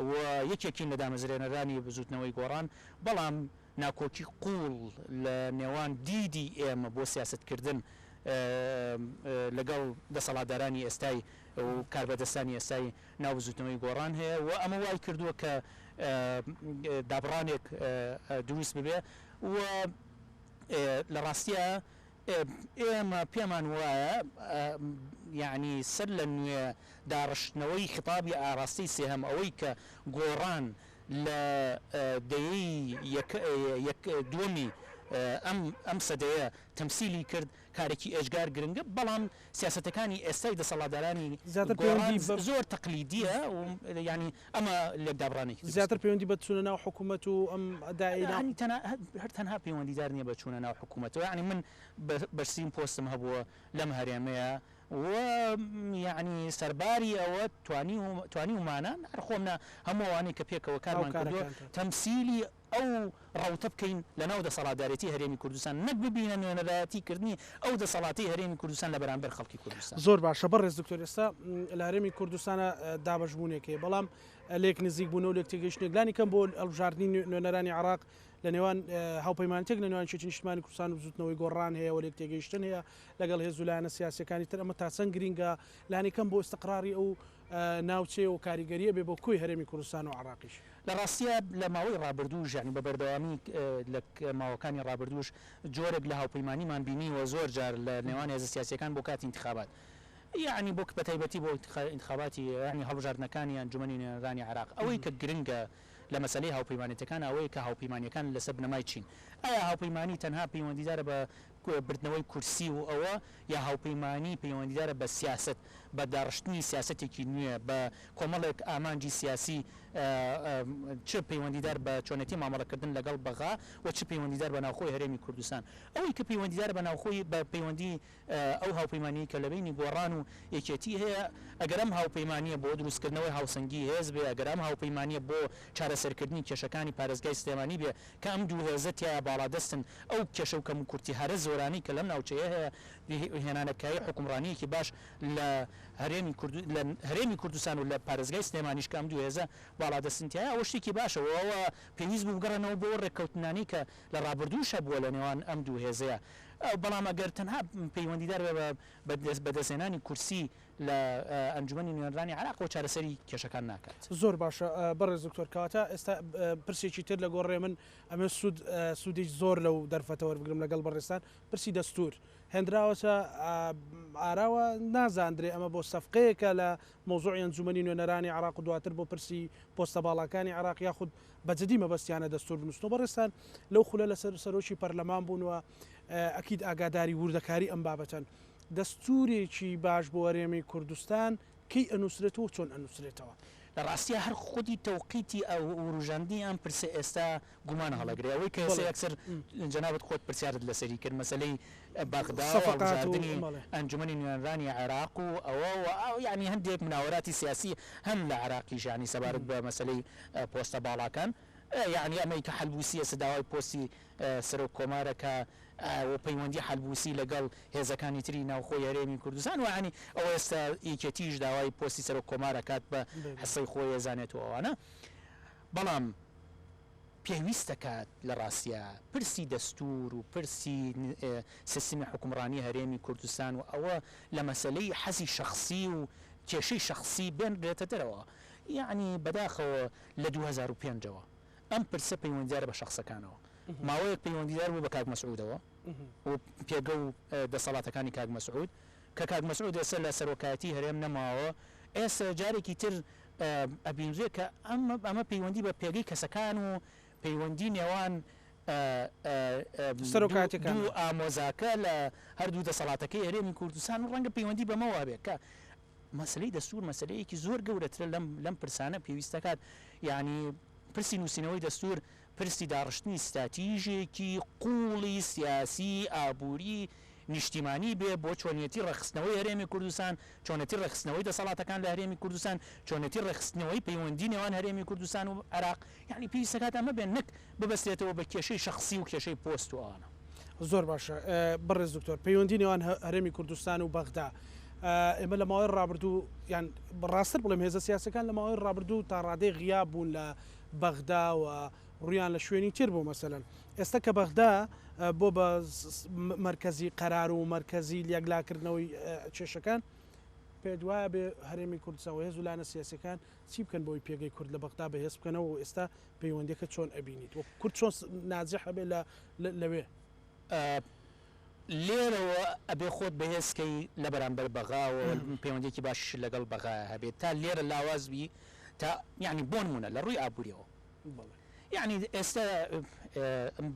و یەکێکین لە دامەزرێنەرانی بزوتنەوەی گۆڕان بەڵام ناکۆکی قووڵ لە نێوان دیدی ئێمە بۆ سیاسەتکردن لەگەڵ دەسەڵاتدارانی ئێستای و کاربەدەستانی ئێستای ناو بزوتنەوەی گۆڕان هەیە و ئەمە وای کردووە کە دابڕانێک دروست ببێ و لە ڕاستیا ئێمە پێمان وایە یەعنی سەر لە نوێ داڕشتنەوەی خیتابی ئاراستەی سێهەم ئەوەی کە گۆڕان لە دەیەی یەک دووەمی ئەم ئەم سەدەیە تەمسیلی کرد کارێکی ئێجگار گرنگە بەڵام سیاسەتەکانی ئێستای دەسەڵاتدارانی زیاتر گۆڕان پەیوەندی بە زۆر تەقلیدیە و یانی ئەمە لێکدابڕانێکی دروست زیاتر پەیوەندی بە چوونە ناو حکوومەت و ئەم ئەدای ناو یانی تەنها هەر تەنها پەیوەندیدار نییە بە چوونە ناو حکوومەتەوە یانی من بەرزترین پۆستم هەبووە لەم هەرێمەیە و یانی سەرباری ئەوە توانیومانە هەر خۆم نا هەموو ئەوانەی کە پێکەوە کارمان کردووە هاوکارەکانتان. تەمسیلی ئەو ڕەوتە بکەین لە ناو دەسەڵاتدارێتی هەرێمی کوردستان نەک ببینە نوێنەرایەتی کردنی ئەو دەسەڵاتەی هەرێمی کوردستان لە بەرامبەر خەڵکی کوردستان. زۆر باشە بەڕێز دکتۆر ئێستا لە هەرێمی کوردستانە دابەشبوونێک هەیە بەڵام لێک نزیک بوونەوە لێک تێگەیشتنێک لانی کەم بۆ هەڵبژاردنی نوێنەرانی عێراق لە نێوان هاوپەیمانێتێک لە نێوان یەکێتی نیشتمانی کوردستان و بزوتنەوەی گۆڕان هەیە و لێک تێگەیشتن هەیە لەگەڵ هێز و لایەنە سیاسیەکانی تر ئەمە تا چەند گرینگە لانی کەم بۆ ئیستقراری ئەو ناوچەیە و کاریگەریە بێ بۆ کۆی هەرێمی کوردستان و عێراقیش. لە ڕاستیا لە ماوەی ڕابردووش یانی بە بەردەوامی لە ماوەکانی ڕابردووش جۆرێک لە هاوپەیمانیمان بینیوە زۆر جار لە نێوان هێزە سیاسیەکان بۆ کاتی ئینتخابات یانی بۆ بە تایبەتی بۆ ئینتخاباتی یانی هەڵبژاردنەکانی ئەنجومەنی نوێنەرانی عێراق ئەوەی کە گرنگە لە مەسەلەی هاوپەیمانێتەکان ئەوەیە کە هاوپەیمانیەکان لەسەر بنەمای چین؟ ئایا هاوپەیمانی تەنها پەیوەندیدارە بە بردنەوەی کورسی و ئەوە یا هاوپەیمانی پەیوەندیدارە بە سیاسەت، بە داڕشتنی سیاسەتێکی نوێ، بە کۆمەڵێک ئامانجی سیاسی چ پەیوەندیدار بە چۆنێتی مامەڵەکردن لەگەڵ بەغا و چ پەیوەندیدار بە ناوخۆی هەرێمی کوردستان. ئەوەی کە پەیوەندیدارە بە ناوخۆی بە پەیوەندی ئەو هاوپەیمانیەی کە لە بەینی گۆڕان و یەکێتی هەیە، ئەگەر ئەم هاوپەیمانیە بۆ دروستکردنەوەی هاوسەنگی هێز بێ، ئەگەر ئەم هاوپەیمانیە بۆ چارەسەرکردنی کێشەکانی پارێزگای سلێمانی بێ کە ئەم دوو هێزە تیایا باڵادەستن، ئەو کێشە و کەموکورتی هەرە زۆرانەی کە لەم ناوچەیە هەیە، هێنانەکایەی حوکمڕانییەکی باش لە هەرێمی لە هەرێمی کوردستان و لە پارێزگای سلێمانیش کە ئەم دوو هێزە باڵادەستن تیایا، ئەوە شتێکی باشە و ئەوە پێویست بوو بگەڕێنەوە بۆ ئەو ڕێککەوتنانەی کە لە ڕابردووش هەبووە لە نێوان ئەم دوو هێزەیا. بەڵام ئەگەر تەنها پەیوەندیدار بێ بە بەدەستهێنانی کورسی لە ئەنجومەنی نوێنەرانی عێراقەوە چارەسەری کێشەکان ناکات. زۆر باشە بەڕێز دکتۆر کەواتە ئێستا پرسێکی تر لە گۆڕێ من ئەمێ سوود سوودێکی زۆر لەو دەرفەتە وەربگرم لەگەڵ بەڕێزتان پرسی دەستور هێندراوەتە ئاراوە نازاندرێ ئەمە بۆ سەفقەیەکە لە مەوزوعی ئەنجومەنی نوێنەرانی عێراق و دواتر بۆ پرسی پۆستە باڵاکانی عێراق یاخود بە جدی مەبەستیانە دەستور بنووسنەوە بەڕێزتان لەو خولە لەسەر سەرۆکی پەرلەمان بوون و ئەکید ئاگاداری وردەکاری ئەم بابەتەن دەستورێکی باش بۆ هەرێمی کوردستان کەی ئەنووسرێتەوە و چۆن ئەنووسرێتەوە؟ لە ڕاستیا هەر خودی تەوقیتی وروژاندنی ئەم پرسە ئێستا گومان هەڵەگرێ. ئەوەی کە ئێستا یەکسەر جەنابت خۆت پرسیارت لەسەری کرد مەسەلەی بەغدا و هەڵبژاردنی ئەنجومەنی نوێنەرانی عێراق و ئەوە و یانی هەندێک مناوەراتی سیاسی هەن لە عێراقیش یانی سەبارەت بە مەسەلەی پۆستە باڵاکان یانی ئەمەی کە حەلبوسی ئێستا داوای پۆستی سەرۆک کۆمارە کە و پەیوەندی حەلبوسی لەگەڵ هێزەکانی تری ناوخۆی هەرێمی کوردستان و یانی ئەوە ئێستا یەکێتیش داوای پۆستی سەرۆک کۆمار ئەکات بە حسەی خۆی ئەزانێت و ئەوانە بەڵام پێویست دەکات لە ڕاستیا پرسی دەستور و پرسی سیستمی حوکمڕانی هەرێمی کوردستان و ئەوە لە مەسەلەی حەزی شەخسی و کێشەی شەخسی بێنرێتە دەرەوە یەعنی بەداخەوە لە 2005 ەوە ئەم پرسە پەیوەندیدارە بە شەخسەکانەوە. ماوەیەک پەیوەندیدار بوو بە کاک مەسعودەوە و پێگە و دەسەڵاتەکانی کاک مەسعود، کە کاک مەسعود ئێستا لە سەرۆکایەتی هەرێم نەماوە، ئێستا جارێکی تر ئەبینرێ کە ئەمە پەیوەندی بە پێگەی کەسەکان و پەیوەندی نێوان دوو ئامۆزاکە لە هەردوو دەسەڵاتەکەی هەرێمی کوردستان و ڕەنگە پەیوەندی بەمەوە هەبێت کە مەسەلەی دەستوور مەسەلەیەکی زۆر گەورەترە لەم لەم پرسانە پێویست دەکات یانی پرسی نووسینەوەی دەستوور پرسی داڕشتنی ستراتیژێکی قووڵی سیاسی ئابووری نیشتیمانی بێ بۆ چۆنیەتی ڕێکخستنەوەی هەرێمی کوردستان چۆنێتی ڕێکخستنەوەی دەسەڵاتەکان لە هەرێمی کوردستان چۆنێتی ڕێکخستنەوەی پەیوەندی نێوان هەرێمی کوردستان و عێراق یانی پێویست دەکات ئەمە بێ نەک ببەسترێتەوە بە کێشەی شەخسی و کێشەی پۆست و ئەوانە. زۆر باشە بەڕێز دکتۆر پەیوەندی نێوان هەرێمی کوردستان و بەغدا ئێمە لە ماوەی ڕابردوو یان ڕاستتر بڵێم هێزە سیاسەکان لە ماوەی ڕابردوو تا ڕادەی غیاب بوون لە بەغدا و ڕویان لە شوێنی تر بوو مەسەلەن ئێستا کە بەغدا بۆ بە مەرکەزی قەرار و مەرکەزی یەکلاکردنەوەی کێشەکان پێت وایە بێ هەرێمی کوردستان و هێز و لایەنە سیاسەکان چی بکەن بۆی پێگەی کورد لە بەغدا بەهێز بکەنەوە و ئێستا پەیوەندیەکە چۆن ئەبینیت وەک کورد چۆن ناجح ئەبێ لە لەوێ؟ لێرەوە ئەبێ خۆت بەهێز کەی لە بەرامبەر بەغاوە پەیوەندیەکی باشیشت لەگەڵ بەغایا هەبێت تا لێرە لاواز بی تا یانی بۆنمونە لە ڕووی ئابوریەوە یانی ئێستا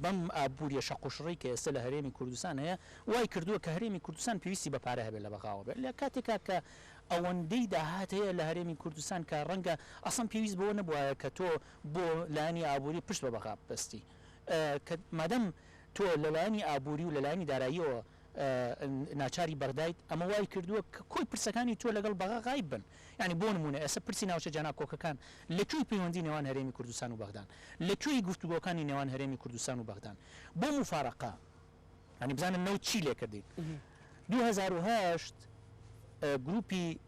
بەم ئابوریە شەق و شڕەی کە ئێستا لە هەرێمی کوردستان هەیە وای کردووە کە هەرێمی کوردستان پێویستی بە پارە هەبێت لە بەغاوە بێت لە کاتێکا کە ئەوەندەی داهات هەیە لە هەرێمی کوردستان کە ڕەنگە ئەسڵەن پێویست بەوە نەبوایە کە تۆ بۆ لایەنی ئابووری پشت بە بەغا ببەستی کە مادەم تۆ لە لایەنی ئابووری و لە لایەنی داراییەوە ناچاری بەغدایت ئەمە وای کردووە کە کۆی پرسەکانی تۆ لەگەڵ بەغا غایب بن یانی بۆ نموونە ئێستا پرسی ناوچە جاناکۆکەکان لە کوێی پەیوەندی نێوان هەرێمی کوردستان و بەغدان لە کوێی گفتوگۆکانی نێوان هەرێمی کوردستان و بەغدان بۆ موفارەقە یانی بزانە نەوت چی لێکردین 2008 گروپی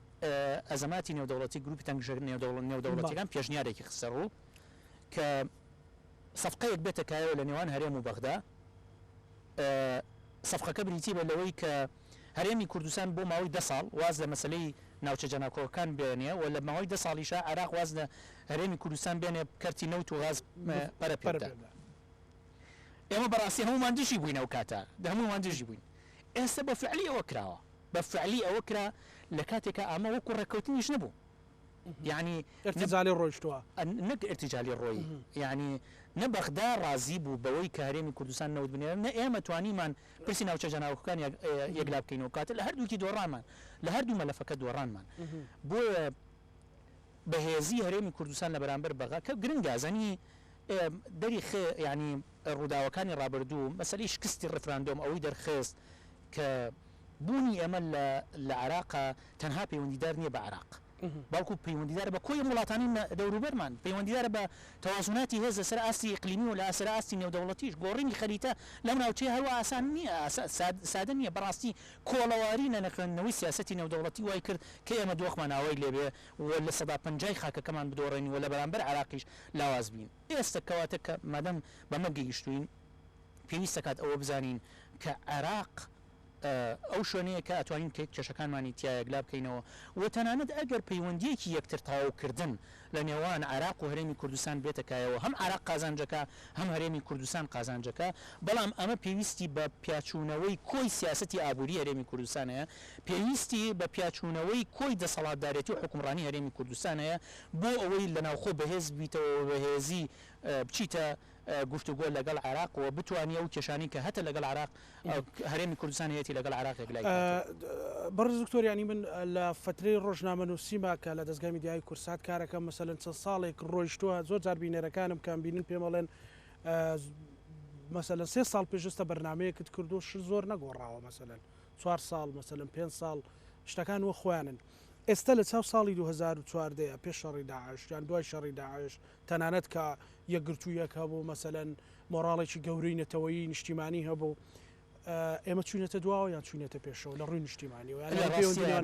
ئەزەماتی نێودەوڵەتی گروپی تەنگژە نێودەوڵەتیەکان پێشنیارێکی خستە ڕوو کە سەفقەیەک بێتە کایەوە لە نێوان هەرێم و بەغدا سەفقەکە بریتی بە لەوەی کە هەرێمی کوردستان بۆ ماوەی دە ساڵ واز لە مەسلەی ناوچە جەناکۆکان بێنێ و لە ماوەی دە ساڵیشا عێراق واز لە هەرێمی کوردستان بێنێ کەرتی نەوت و غاز پەرە پێ بدات. ئێمە بەڕاستی هەموومان دژی بووین ئەو کاتە هەموومان دژی بووین ئێستا بە فعلی ئەوە کراوە بە فعلی ئەوە کرا لە کاتێکا ئەمە وەکو ڕێککەوتنیش نەبوو یعنی ارتجالی ڕۆیشتووە نەک ارتجالی ڕۆیی یعنی. نە بەغدا ڕازی بوو بەوەی کە هەرێمی کوردستان نەوت بنێرێت، نە ئێمە توانیمان پرسی ناوچە جاناوەکان یەکلا بکەینەوە، کەواتە لە هەردووکی دۆڕانمان، لە هەردوو مەلەفەکە دۆڕانمان. بۆیە بەهێزی هەرێمی کوردستان لە بەرامبەر بەغا کە گرنگە ئەزانی دەری خێ یانی ڕووداوەکانی ڕابردوو مەسەلەی شکستی ڕیفراندۆم ئەوەی دەرخست کە بوونی ئێمە لە لە عێراقا تەنها پەیوەندیدار نییە بە عێراق بەڵکو پەیوەندیدارە بە کۆی ئەم وڵاتانەی دەوروبەرمان، پەیوەندیدارە بە تەوازوناتی هێز لەسەر ئاستی ئیقلیمی و لەسەر ئاستی نێودەوڵەتیش. گۆڕینی خەریتە لەم ناوچەیە هەروا ئاسان نییە، سادە نییە. بەڕاستی کۆڵەواری نەخوێندنەوەی سیاسەتی نێودەوڵەتی وای کرد کە ئێمە دۆخمان ئاوای لێبێ و لە سەدا پەنجای خاکەکەمان بدۆڕێنین و لە بەرامبەر عێراقیش لاواز بین. ئێستە کەواتە کە مادام بەمە گەیشتووین پێویست دەکات ئەوە بزانین کە عێراق ئەو شوێنەیە کە ئەتوانین کێشەکانمانی تیا یەکلا بکەینەوە و تەنانەت ئەگەر پەیوەندییەکی یەکتر تەواوکردن لە نێوان عێراق و هەرێمی کوردستان بێتە کایەوە هەم عێراق قازانجەکا هەم هەرێمی کوردستان قازانجەکا بەڵام ئەمە پێویستی بە پیاچوونەوەی کۆی سیاسەتی ئابووری هەرێمی کوردستان هەیە پێویستی بە پیاچوونەوەی کۆی دەسەڵاتدارێتی و حوکمڕانی هەرێمی کوردستان هەیە بۆ ئەوەی لە ناوخۆ بەهێز ببیتەوە و بەهێزی بچیتە گفتوگۆ لەگەڵ عێراق و بتوانی ئەو کێشانەی کە هەتە لەگەڵ عێراق هەرێمی کوردستان هەیەتی لەگەڵ عێراق یەکلایی بکاتەوە. بەڕێز دکتۆر یانی من لە فەترەی ڕۆژنامەنووسیما کە لە دەزگای میدیایی کوردسات کارەکەم مەسەلەن چەند ساڵێک ڕۆیشتووە زۆر جار بینەرەکانم کە ئەمبینن پێم ئەڵێن مەسەلەن سێ ساڵ پێش ئێستا بەرنامەیەکت کردووە شت زۆر نەگۆڕاوە مەسەلەن چوار ساڵ مەسەلەن پێنج ساڵ شتەکان وەک خۆیانن ئێستا لە چاو ساڵی 2014 ە پێش شەڕی داعش یان دوای شەڕی داعش تەنانەت کە یەکگرتوویەک هەبوو مەسەلەن مۆڕاڵێکی گەورەی نەتەوەیی نیشتیمانی هەبوو ئێمە چوینەتە دواوە یان چوینەتە پێشەوە لە ڕووی نیشتیمانیەوە یان لە ڕاستیان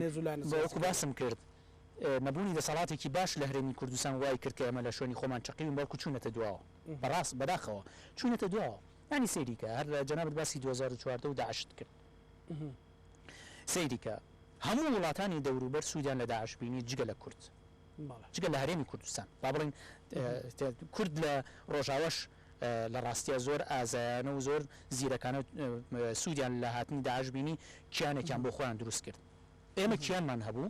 وەکو باسم کرد نەبوونی دەسەڵاتێکی باش لە هەرێمی کوردستان وای کرد کە ئێمە لە شوێنی خۆمان چەقیوین بەڵکو چوونەتە دواوە بەڕاست بەداخەوە چوونەتە دواوە یانی سەیری کە هەر جەنابت باسی 2014 و داعشت کرد سەیری کە هەموو وڵاتانی دەوروبەر سوودیان لە داعش بینی جگە لە کورد جگە لە هەرێمی کوردستان با بڵێین کورد لە ڕۆژاواش لە ڕاستیا زۆر ئازایانە و زۆر زیرەکانە سوودیان لە هاتنی داعش بینی کیانێکیان بۆ خۆیان دروست کرد ئێمە کیانمان هەبوو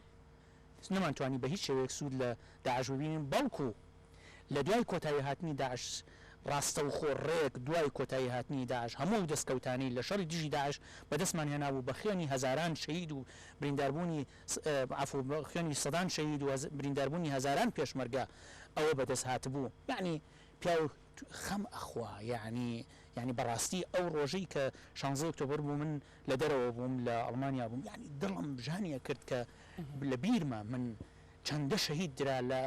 نەمانتوانی بە هیچ شێوەیەک سوود لە داعش ببینین بەڵکو لە دوای کۆتایی هاتنی داعش ڕاستەوخۆ ڕێک دوای کۆتایی هاتنی داعش هەموو ئەو دەستکەوتانەی لە شەڕی دژی داعش بەدەستمان هێنابوو بە خوێنی هەزاران شەهید و برینداربوونی عەفو خوێنی سەدان شەهید و برینداربوونی هەزاران پێشمەرگە ئەوە بەدەست هاتبوو یەعنی پیاو خەم ئەخوا یەعنی یەعنی بەڕاستی ئەو ڕۆژەی کە شانزەی ئۆکتۆبەر بوو من لە دەرەوە بووم لە ئەڵمانیا بووم یەعنی دڵم ژانی ئەکرد کە لە بیرمە من چەندە شەهید درا لە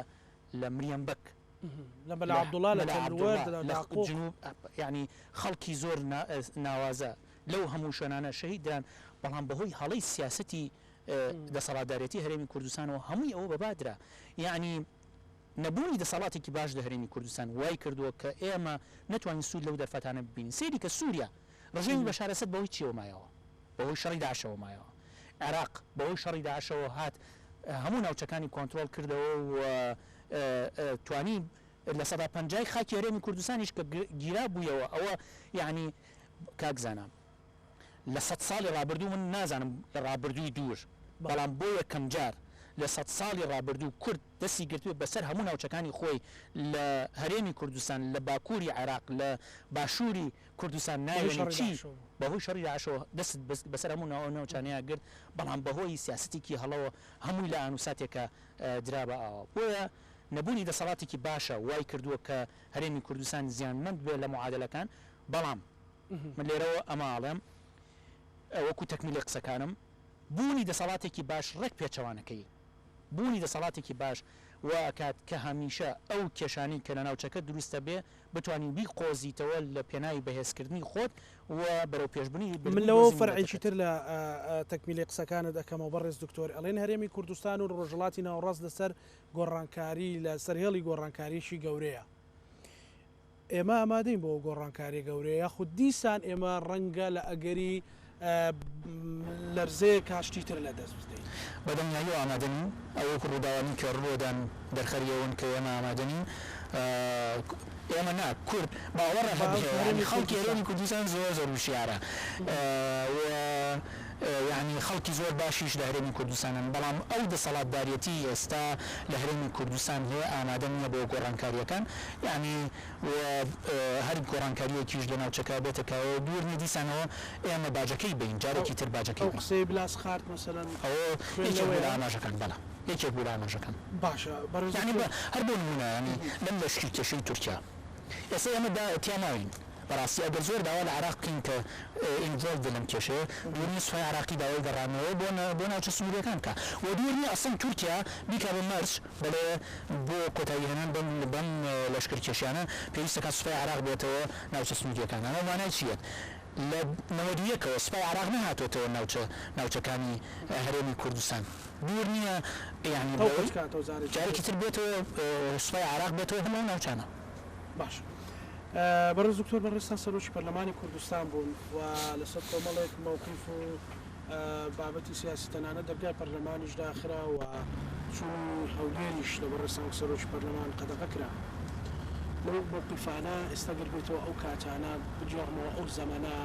لە مریەم بەگ لە مەلا عەبدوڵا لە تەلوەرد لە داقوق یەعنی خەڵکی زۆر ناوازە لەو هەموو شوێنانە شەهید دران، بەڵام بەهۆی هەڵەی سیاسەتی دەسەڵاتدارێتی هەرێمی کوردستانەوە هەمووی ئەوە بەبا درا. یەعنی نەبوونی دەسەڵاتێکی باش لە هەرێمی کوردستان وای کردووە کە ئێمە نەتوانین سوود لەو دەرفەتانە ببینین. سەیری کە سووریا ڕژێمی بەشار ئەسەد بەهۆی چییەوە مایەوە؟ بەهۆی شەڕی داعشەوە مایەوە. عێراق بەهۆی شەڕی داعشەوە هات هەموو ناوچەکانی کۆنترۆڵ کردەوە و توانی لە سەدا پەنجای خاکی هەرێمی کوردستانیش کە گیرابوویەوە ئەوە یەعنی کاک زانا لە سەد ساڵی ڕابردوو من نازانم لە ڕابردووی دوور بەڵام بۆ یەکەم جار لە سەد ساڵی ڕابردوو کورد دەستی گرتبێ بەسەر هەموو ناوچەکانی خۆی لە هەرێمی کوردستان لە باکووری عێراق لە باشووری کوردستان ناوێنی چی بەهۆی شەڕی داعشەوە دەست بەسەر هەموو ناوچانەیان گرت بەڵام بەهۆی سیاسەتێکی هەڵەوە هەمووی لە ئانوساتێکا درا بە ئاوە بۆیە نەبوونی دەسەڵاتێکی باشە وای کردووە کە هەرێمی کوردستان زیانمەند بێ لە معادەلەکان بەڵام من لێرەوە ئەمە ئەڵێم وەکو تەکمیلی قسەکانم بوونی دەسەڵاتێکی باش ڕێک پێچەوانەکەی بوونی دەسەڵاتێکی باش وا ئەکات کە هەمیشە ئەو کێشانەی کە لە ناوچەکە دروست دەبێ بتوانی بیقۆزیتەوە لە پێناوی بەهێزکردنی خۆت و بەرەو پێشبرنی من لەوە دۆزی فەرعێکی میللەتەکەت. تر لە تەکمیلەی قسەکانت ئەکەمەوە بەڕێز دکتۆر ئەڵێن هەرێمی کوردستان و ڕۆژهەڵاتی ناوەڕاست لەسەر گۆڕانکاری لەسەر هێڵی گۆڕانکاریی گەورەیە ئێمە ئامادەین بۆ ئەو گۆڕانکاریە گەورەیە یاخود دیسان ئێمە ڕەنگە لە ئەگەری لەرزەیەک شتی تر لە دەست بدەین؟ بە دڵنیاییەوە ئامادە نین. ئەو ڕووداوانەی کە ڕوودەدەن دەرخەری ئەوەن کە ئێمە ئامادە نین. ئێمە نا، کورد باوەڕە هەبێ، یانی خەڵکی هەرێمی کوردستان زۆر زۆر وشیارە و یانی. خەڵکی زۆر باشیش لە هەرێمی کوردستانن، بەڵام ئەو دەسەڵاتداریەتی ئێستا لە هەرێمی کوردستان هەیە ئامادە نییە بۆ گۆڕانکارییەکان، یانی و هەر گۆڕانکارییەکیش لە ناوچەکە بێتە کایەوە دوور نییە دیسانەوە ئێمە باجەکەی بەین، جارێکی تر باجەکەی ئەو بەین. قسەی بلاسخارت مەسەلەن ئەوە یەکێک بوو لە خوێندنەوەیە؟ ئاماژەکان، بەڵێ یەکێک بوو لە ئاماژەکان. باشە بەڕێز یانی دکتۆر. هەر بۆ نموونە یانی لەم لەشکرکێشەی تورکیا ئێستا ئێمە دا تیا ماوین، بەڕاستی ئەگەر زۆر داوا لە عێراق بکەین کە involved بێت لەم کێشەیە، دوور نییە سوپای عێراقی داوای گەڕانەوە بۆ بۆ ناوچە سنوورییەکان بکا و دوور نییە ئەسڵەن تورکیا بیکا بە مەرج بڵێ بۆ کۆتاییهێنان بەم بەم لەشکرکێشیانە پێویست دەکات سوپای عێراق بێتەوە ناوچە سنوورییەکان. ئەمە مانای چی یەت؟ لە 91 ەوە سوپای عێراق نەهاتۆتەوە ناوچە ناوچەکانی هەرێمی کوردستان. دوور نییە یانی تەوقف کاتەوە جارێکی تر. جارێکی تر بێتەوە سوپای عێراق بێتەوە هەموو ئەو ناوچانە. باشە بەڕێز دکتۆر بەڕێزتان سەرۆکی پەرلەمانی کوردستان بوون و لەسەر کۆمەڵێک مەوقیف و بابەتی سیاسی تەنانەت دەرگای پەرلەمانیش داخرا و چوونی هەولێریش لە بەڕێزتان وەک سەرۆکی پەرلەمان قەدەغە کرا. لەو مەوقیفانە ئێستا گەر بێتەوە ئەو کاتانە بگێڕمەوە ئەو زەمەنە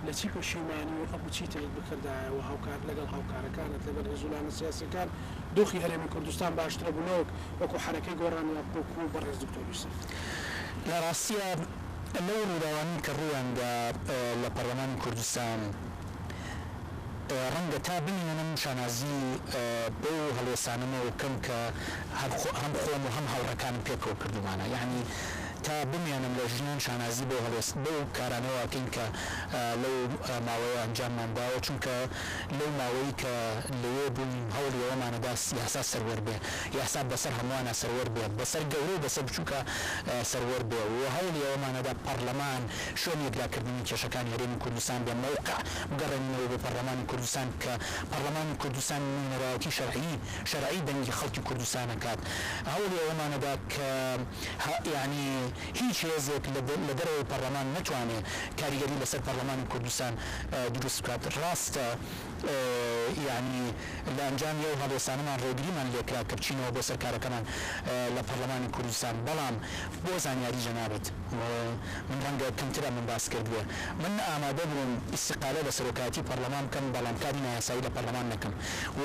لە چی پەشیمانی و ئەبوو چیترت بکردایە و هاوکار لەگەڵ هاوکارەکانت لەگەڵ هێز و لایەنە سیاسیەکان دۆخی هەرێمی کوردستان باشترە بوو نەوەک وەکو حەرەکەی گۆڕان یا وەکو بەڕێز دکتۆر یوسف. لە ڕاستیا لەو ڕووداوانەی کە ڕوویان دا لە پەرلەمانی کوردستان ڕەنگە تا بمێنم شانازی بەو هەڵوێستانەمەوە بکەم کە هەم خۆم و هەم هاوڕێکانم پێکەوە کردوومانە یەعنی تا بمێنم لە ژنان شانازی بەو هەڵوێست بەو کارانەوە ئەکەین کە لەو ماوەیە ئەنجاممان داوە چونکە لەو ماوەی کە لەوێ بووین هەوڵی ئەوەمانەدا یاسا سەروەر بێ، یاسا بەسەر هەمووانا سەروەر بێ، بەسەر گەورە و بەسەر بچووکا سەروەر بێ و هەوڵی ئەوەمانەدا پەڕلەمان شوێنی یەکلاکردنی کێشەکانی هەرێمی کوردستان بێ، مەوقع بگەڕێنینەوە بۆ پەڕلەمانی کوردستان کە پەڕلەمانی کوردستان نوێنەرایەتی شەرعی شەرعی دەنگی خەڵکی کوردستان ئەکات. هەوڵی ئەوەمانەدا کە یانی هیچ هێزێک لە دەرەوەی پەڕلەمان نەتوانێ کاریگەری لەسەر پەڕلەمانی کوردستان دروست بکات. ڕاستە یانی لە ئەنجامی ئەو هەڵوێستانەمان ڕێگریمان لێکرا کە بچینەوە بۆ سەر کارەکەمان لە پەڕلەمانی کوردستان، بەڵام بۆ زانیاری جەنابت من ڕەنگە کەمتر ئەمەم باس کردبێ، من ئامادە بووم ئیستیقالە لە سەرۆکایەتی پەڕلەمان بکەم، بەڵام کاری نایاسایی لە پەڕلەمان نەکەم و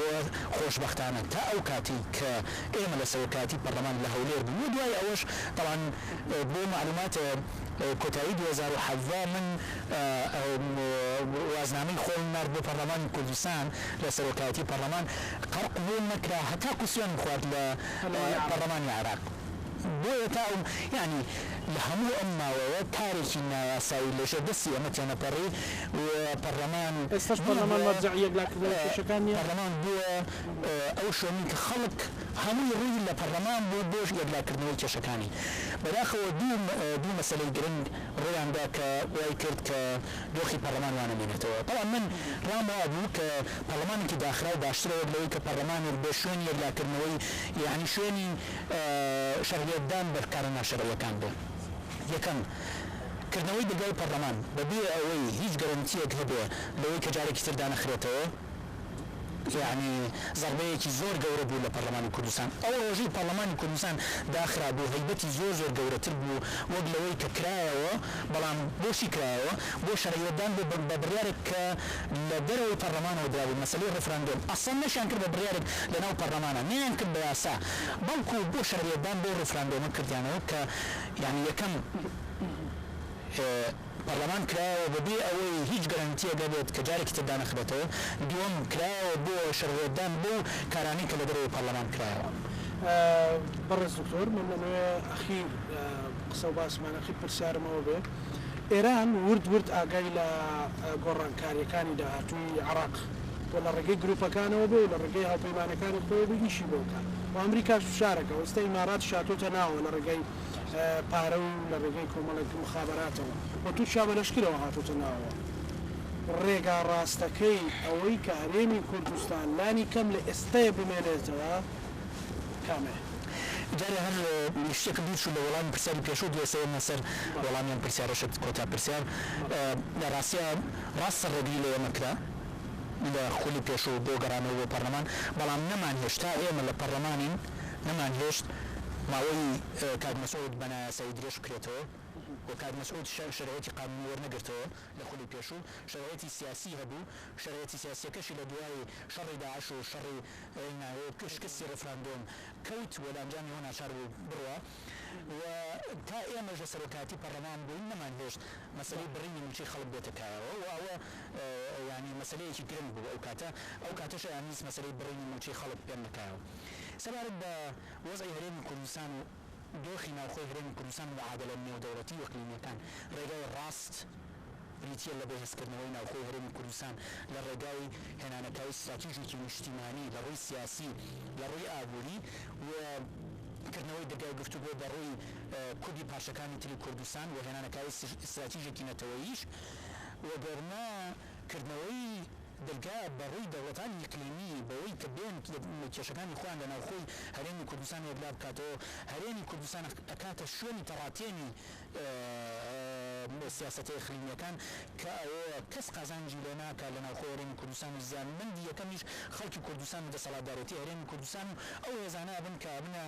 خۆشبەختانە تا ئەو کاتەی کە ئێمە لە سەرۆکایەتی پەڕلەمان لە هەولێر بووین و دوای ئەوەش تەبعەن بۆ مەعلومات کۆتایی 2017 من وازنامەی خۆم نارد بۆ پەڕلەمانی کوردستان لە سەرۆکایەتی پەڕلەمان قەر قبوڵ نەکرا هەتاکو سوێنم خوارد لە پەڕلەمانی عێراق بۆیە تا ئەو یانی لە هەموو ئەم ماوەیە کارێکی نایاسایی لەژێر دەستی ئێمە تێنەپەڕی و پەڕلەمان ئێستاش پەڕلەمان مەرجەعی یەکلاکردنەوەی کێشەکان نییە؟ پەڕلەمان بووە ئەو شوێنەی کە خەڵک هەمووی ڕووی لە پەڕلەمان بوو بۆ یەکلاکردنەوەی کێشەکانی. بەداخەوە دوو مەسەلەی گرنگ ڕوویان دا کە وای کرد کە دۆخی پەڕلەمان وا نەمێنێتەوە. بەڵام من ڕام وابوو کە پەڕلەمانێکی داخراو باشترە وەک لەوەی کە پەڕلەمانێک بێ شوێنی یەکلاکردنەوەی یەعنی شوێنی شەرعیەتدان بە کارە ناشەرعیەکان بێ. یەکەم، کردنەوەی دەرگای پەڕلەمان بە بێ ئەوەی هیچ گەرەنتیەک هەبێ لەوەی کە جارێکی تر دانەخرێتەوە، یەعنی زەڕبەیەکی زۆر گەورە بوو لە پەڕلەمانی کوردستان. ئەو ڕۆژەی پەڕلەمانی کوردستان داخرا بوو هەیبەتی زۆر زۆر گەورەتر بوو وەک لەوەی کە کرایەوە، بەڵام بۆچی کرایەوە؟ بۆ شەرعیەتدان بۆ بە بڕیارێک کە لە دەرەوەی پەڕلەمانەوە درابوو، مەسەلەی ڕیفراندۆم ئەسڵەن نەشیان کرد بە بڕیارێک لە ناو پەڕلەمانا، نەیان کرد بە یاسا، بەڵکو بۆ شەرعیەتدان بەو ڕیفراندۆمە کردیانەوە کە یەعنی یەکەم پەڕلەمان کرایەوە بەبێ ئەوەی هیچ گەرەنتیەک هەبێت کە جارێکی تر دانەخرێتەوە، دووەم کرایەوە بۆ شەرعیەتدان بەو کارانەی کە لە دەرەوەی پەڕلەمان کرایەوە. بەڕێز دکتۆر من دەمەوێ ئەخیر قسە و باسمان ئەخیر پرسیارم ئەوە بێ ئێران ورد ورد ئاگای لە گۆڕانکاریەکانی داهاتووی عێراق و لە ڕێگەی گروپەکانەوە بێ و لە ڕێگەی هاوپەیمانەکانی خۆیەوە بێ ئیشی بۆ بکات و ئەمریکاش فشارەکە و ئێستا ئیماراتیش هاتۆتە ناوە لە ڕێگەی پارە و لە ڕێگەی کۆمەڵێک موخابەراتەوە و تورکیا بە لەشکرەوە هاتۆتە ناوەوە. ڕێگا ڕاستەکەی ئەوەی کە هەرێمی کوردستان لانی کەم لە ئێستەیە بمێنێتەوە کامەیە؟ جارێ هەر شتێکم بیر چوو لە وەڵامی پرسیاری پێشوو دوێ سەیرمە سەر وەڵامی ئەم پرسیارەشت کۆتا پرسیار لە ڕاستیا ڕاستە ڕێگری لە ئێمە کرا لە خولی پێشوو بۆ گەڕانەوە بۆ پەڕلەمان بەڵام نەمانهێشت تا ئێمە لە پەڕلەمانین نەمانهێشت ماوەی کاک مەسعود بە نایاسایی درێژ بکرێتەوە. و کاک مەسعود شەرعیەتی قانونی وەرنەگرتەوە لە خولی پێشوو، شەرعیەتی سیاسی هەبوو، شەرعیەتی سیاسیەکەشی لە دوای شەڕی داعش و شەڕی شکستی ڕیفراندۆم کەوت و لە ئەنجامی ئەوە ناچار بوو بڕوا و تا ئێمەش لە سەرۆکایەتی پەڕلەمان بووین نەمانهێشت مەسەلەی بڕینی مووچەی خەڵک بێتە کایەوە و ئەوە یانی مەسەلەیەکی گرنگ بوو ئەو کاتە، ئەو کاتەش ئەیانویست مەسەلەی بڕینی مووچەی خەڵک بێننە کایەوە. سەبارەت بە وەزعی هەرێمی کوردستان و دۆخی ناوخۆی هەرێمی کوردستان و معادەلە نێودەوڵەتی و ئیقلیمییەکان، ڕێگای ڕاست بریتییە لە بەهێزکردنەوەی ناوخۆی هەرێمی کوردستان لە ڕێگای هێنانەکایەی ستراتیژێکی نیشتیمانی لە ڕووی سیاسی، لە ڕووی ئابووری و کردنەوەی درگای گفتوگۆ بە ڕووی کوردی پارچەکانی تری کوردستان و هێنانەکایەی ستراتیژێکی نەتەوەییش وەگەرنا کردنەوەی درگا بە ڕووی دەوڵەتانی ئیقلیمی بەوەی کە بێن کێشەکانی خۆیان لە ناوخۆی هەرێمی کوردستان یەکلا بکاتەوە هەرێمی کوردستان ئەکاتە شوێنی تەڕاتێنی سیاسەتە ئیقلیمیەکان کە ئەوە کەس قازانجی لێ ناکات لە ناوخۆی هەرێمی کوردستان و زیانمەندی یەکەمیش خەڵکی کوردستان و دەسەڵاتدارێتی هەرێمی کوردستان و ئەو هێزانە ئەبن کە ئەبنە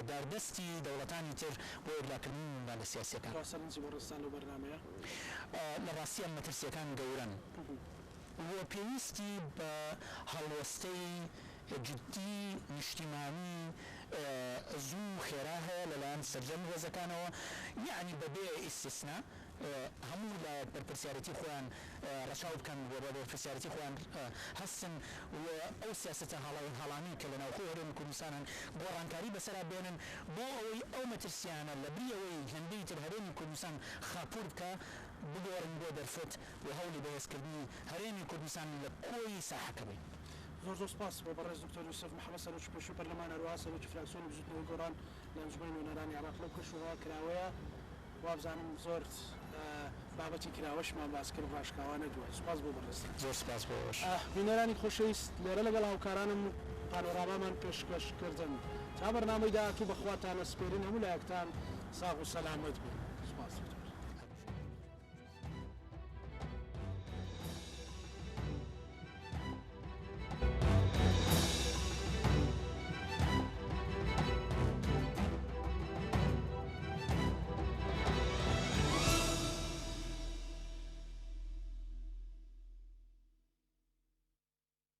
داردەستی دەوڵەتانی تر بۆ یەکلاکردنی ململانێ سیاسیەکان. کوا سەرنجی بەڕێزتان لەو بەرنامەیە؟ لە ڕاستیا مەترسیەکان گەورەن و پێویستی بە هەڵوەستەی جدی نیشتیمانی زوو و خێرا هەیە لەلایەن سەرجەم هێزەکانەوە یەعنی بەبێ ئیستیسنا هەموو لایەک بەرپرسیارێتی خۆیان ڕەچاو بکەن و بە بەرپرسیارێتی خۆیان هەستن و ئەو سیاسەتە هەڵانەی کە لە ناوخۆی هەرێمی کوردستان هەن گۆڕانکاری بەسەرا بێنن بۆ ئەوەی ئەو مەترسیانە لەبری ئەوەی هێندەی تر هەرێمی کوردستان خاپوور بکا بگۆڕن بۆ دەرفەت و هەوڵی بەهێزکردنی هەرێمی کوردستان لە کۆی ساحەکە بین. زۆر زۆر سوپاس بۆ بەڕێز دکتۆر یوسف محەمەد سەرۆکی پێشووی پەرلەمان هەروەها سەرۆکی فراکسیۆنی بزوتنەوەی گۆڕان لە ئەنجومەنی نوێنەرانی عێراق لەو کەش و هەوا کراوەیە وابزانم زۆر بابەتی کراوەشمان باس کرد ڕاشکاوانە دوای سوپاس بۆ بەڕێزتان. زۆر سوپاس بۆ ئێوەش. بینەرانی خۆشەویست لێرە لەگەڵ هاوکارانم پانۆرامامان پێشکەش کردن تا بەرنامەی داهاتوو بەخواتان ئەسپێرین هەموو لایەکتان ساغ و سەلامەت بن.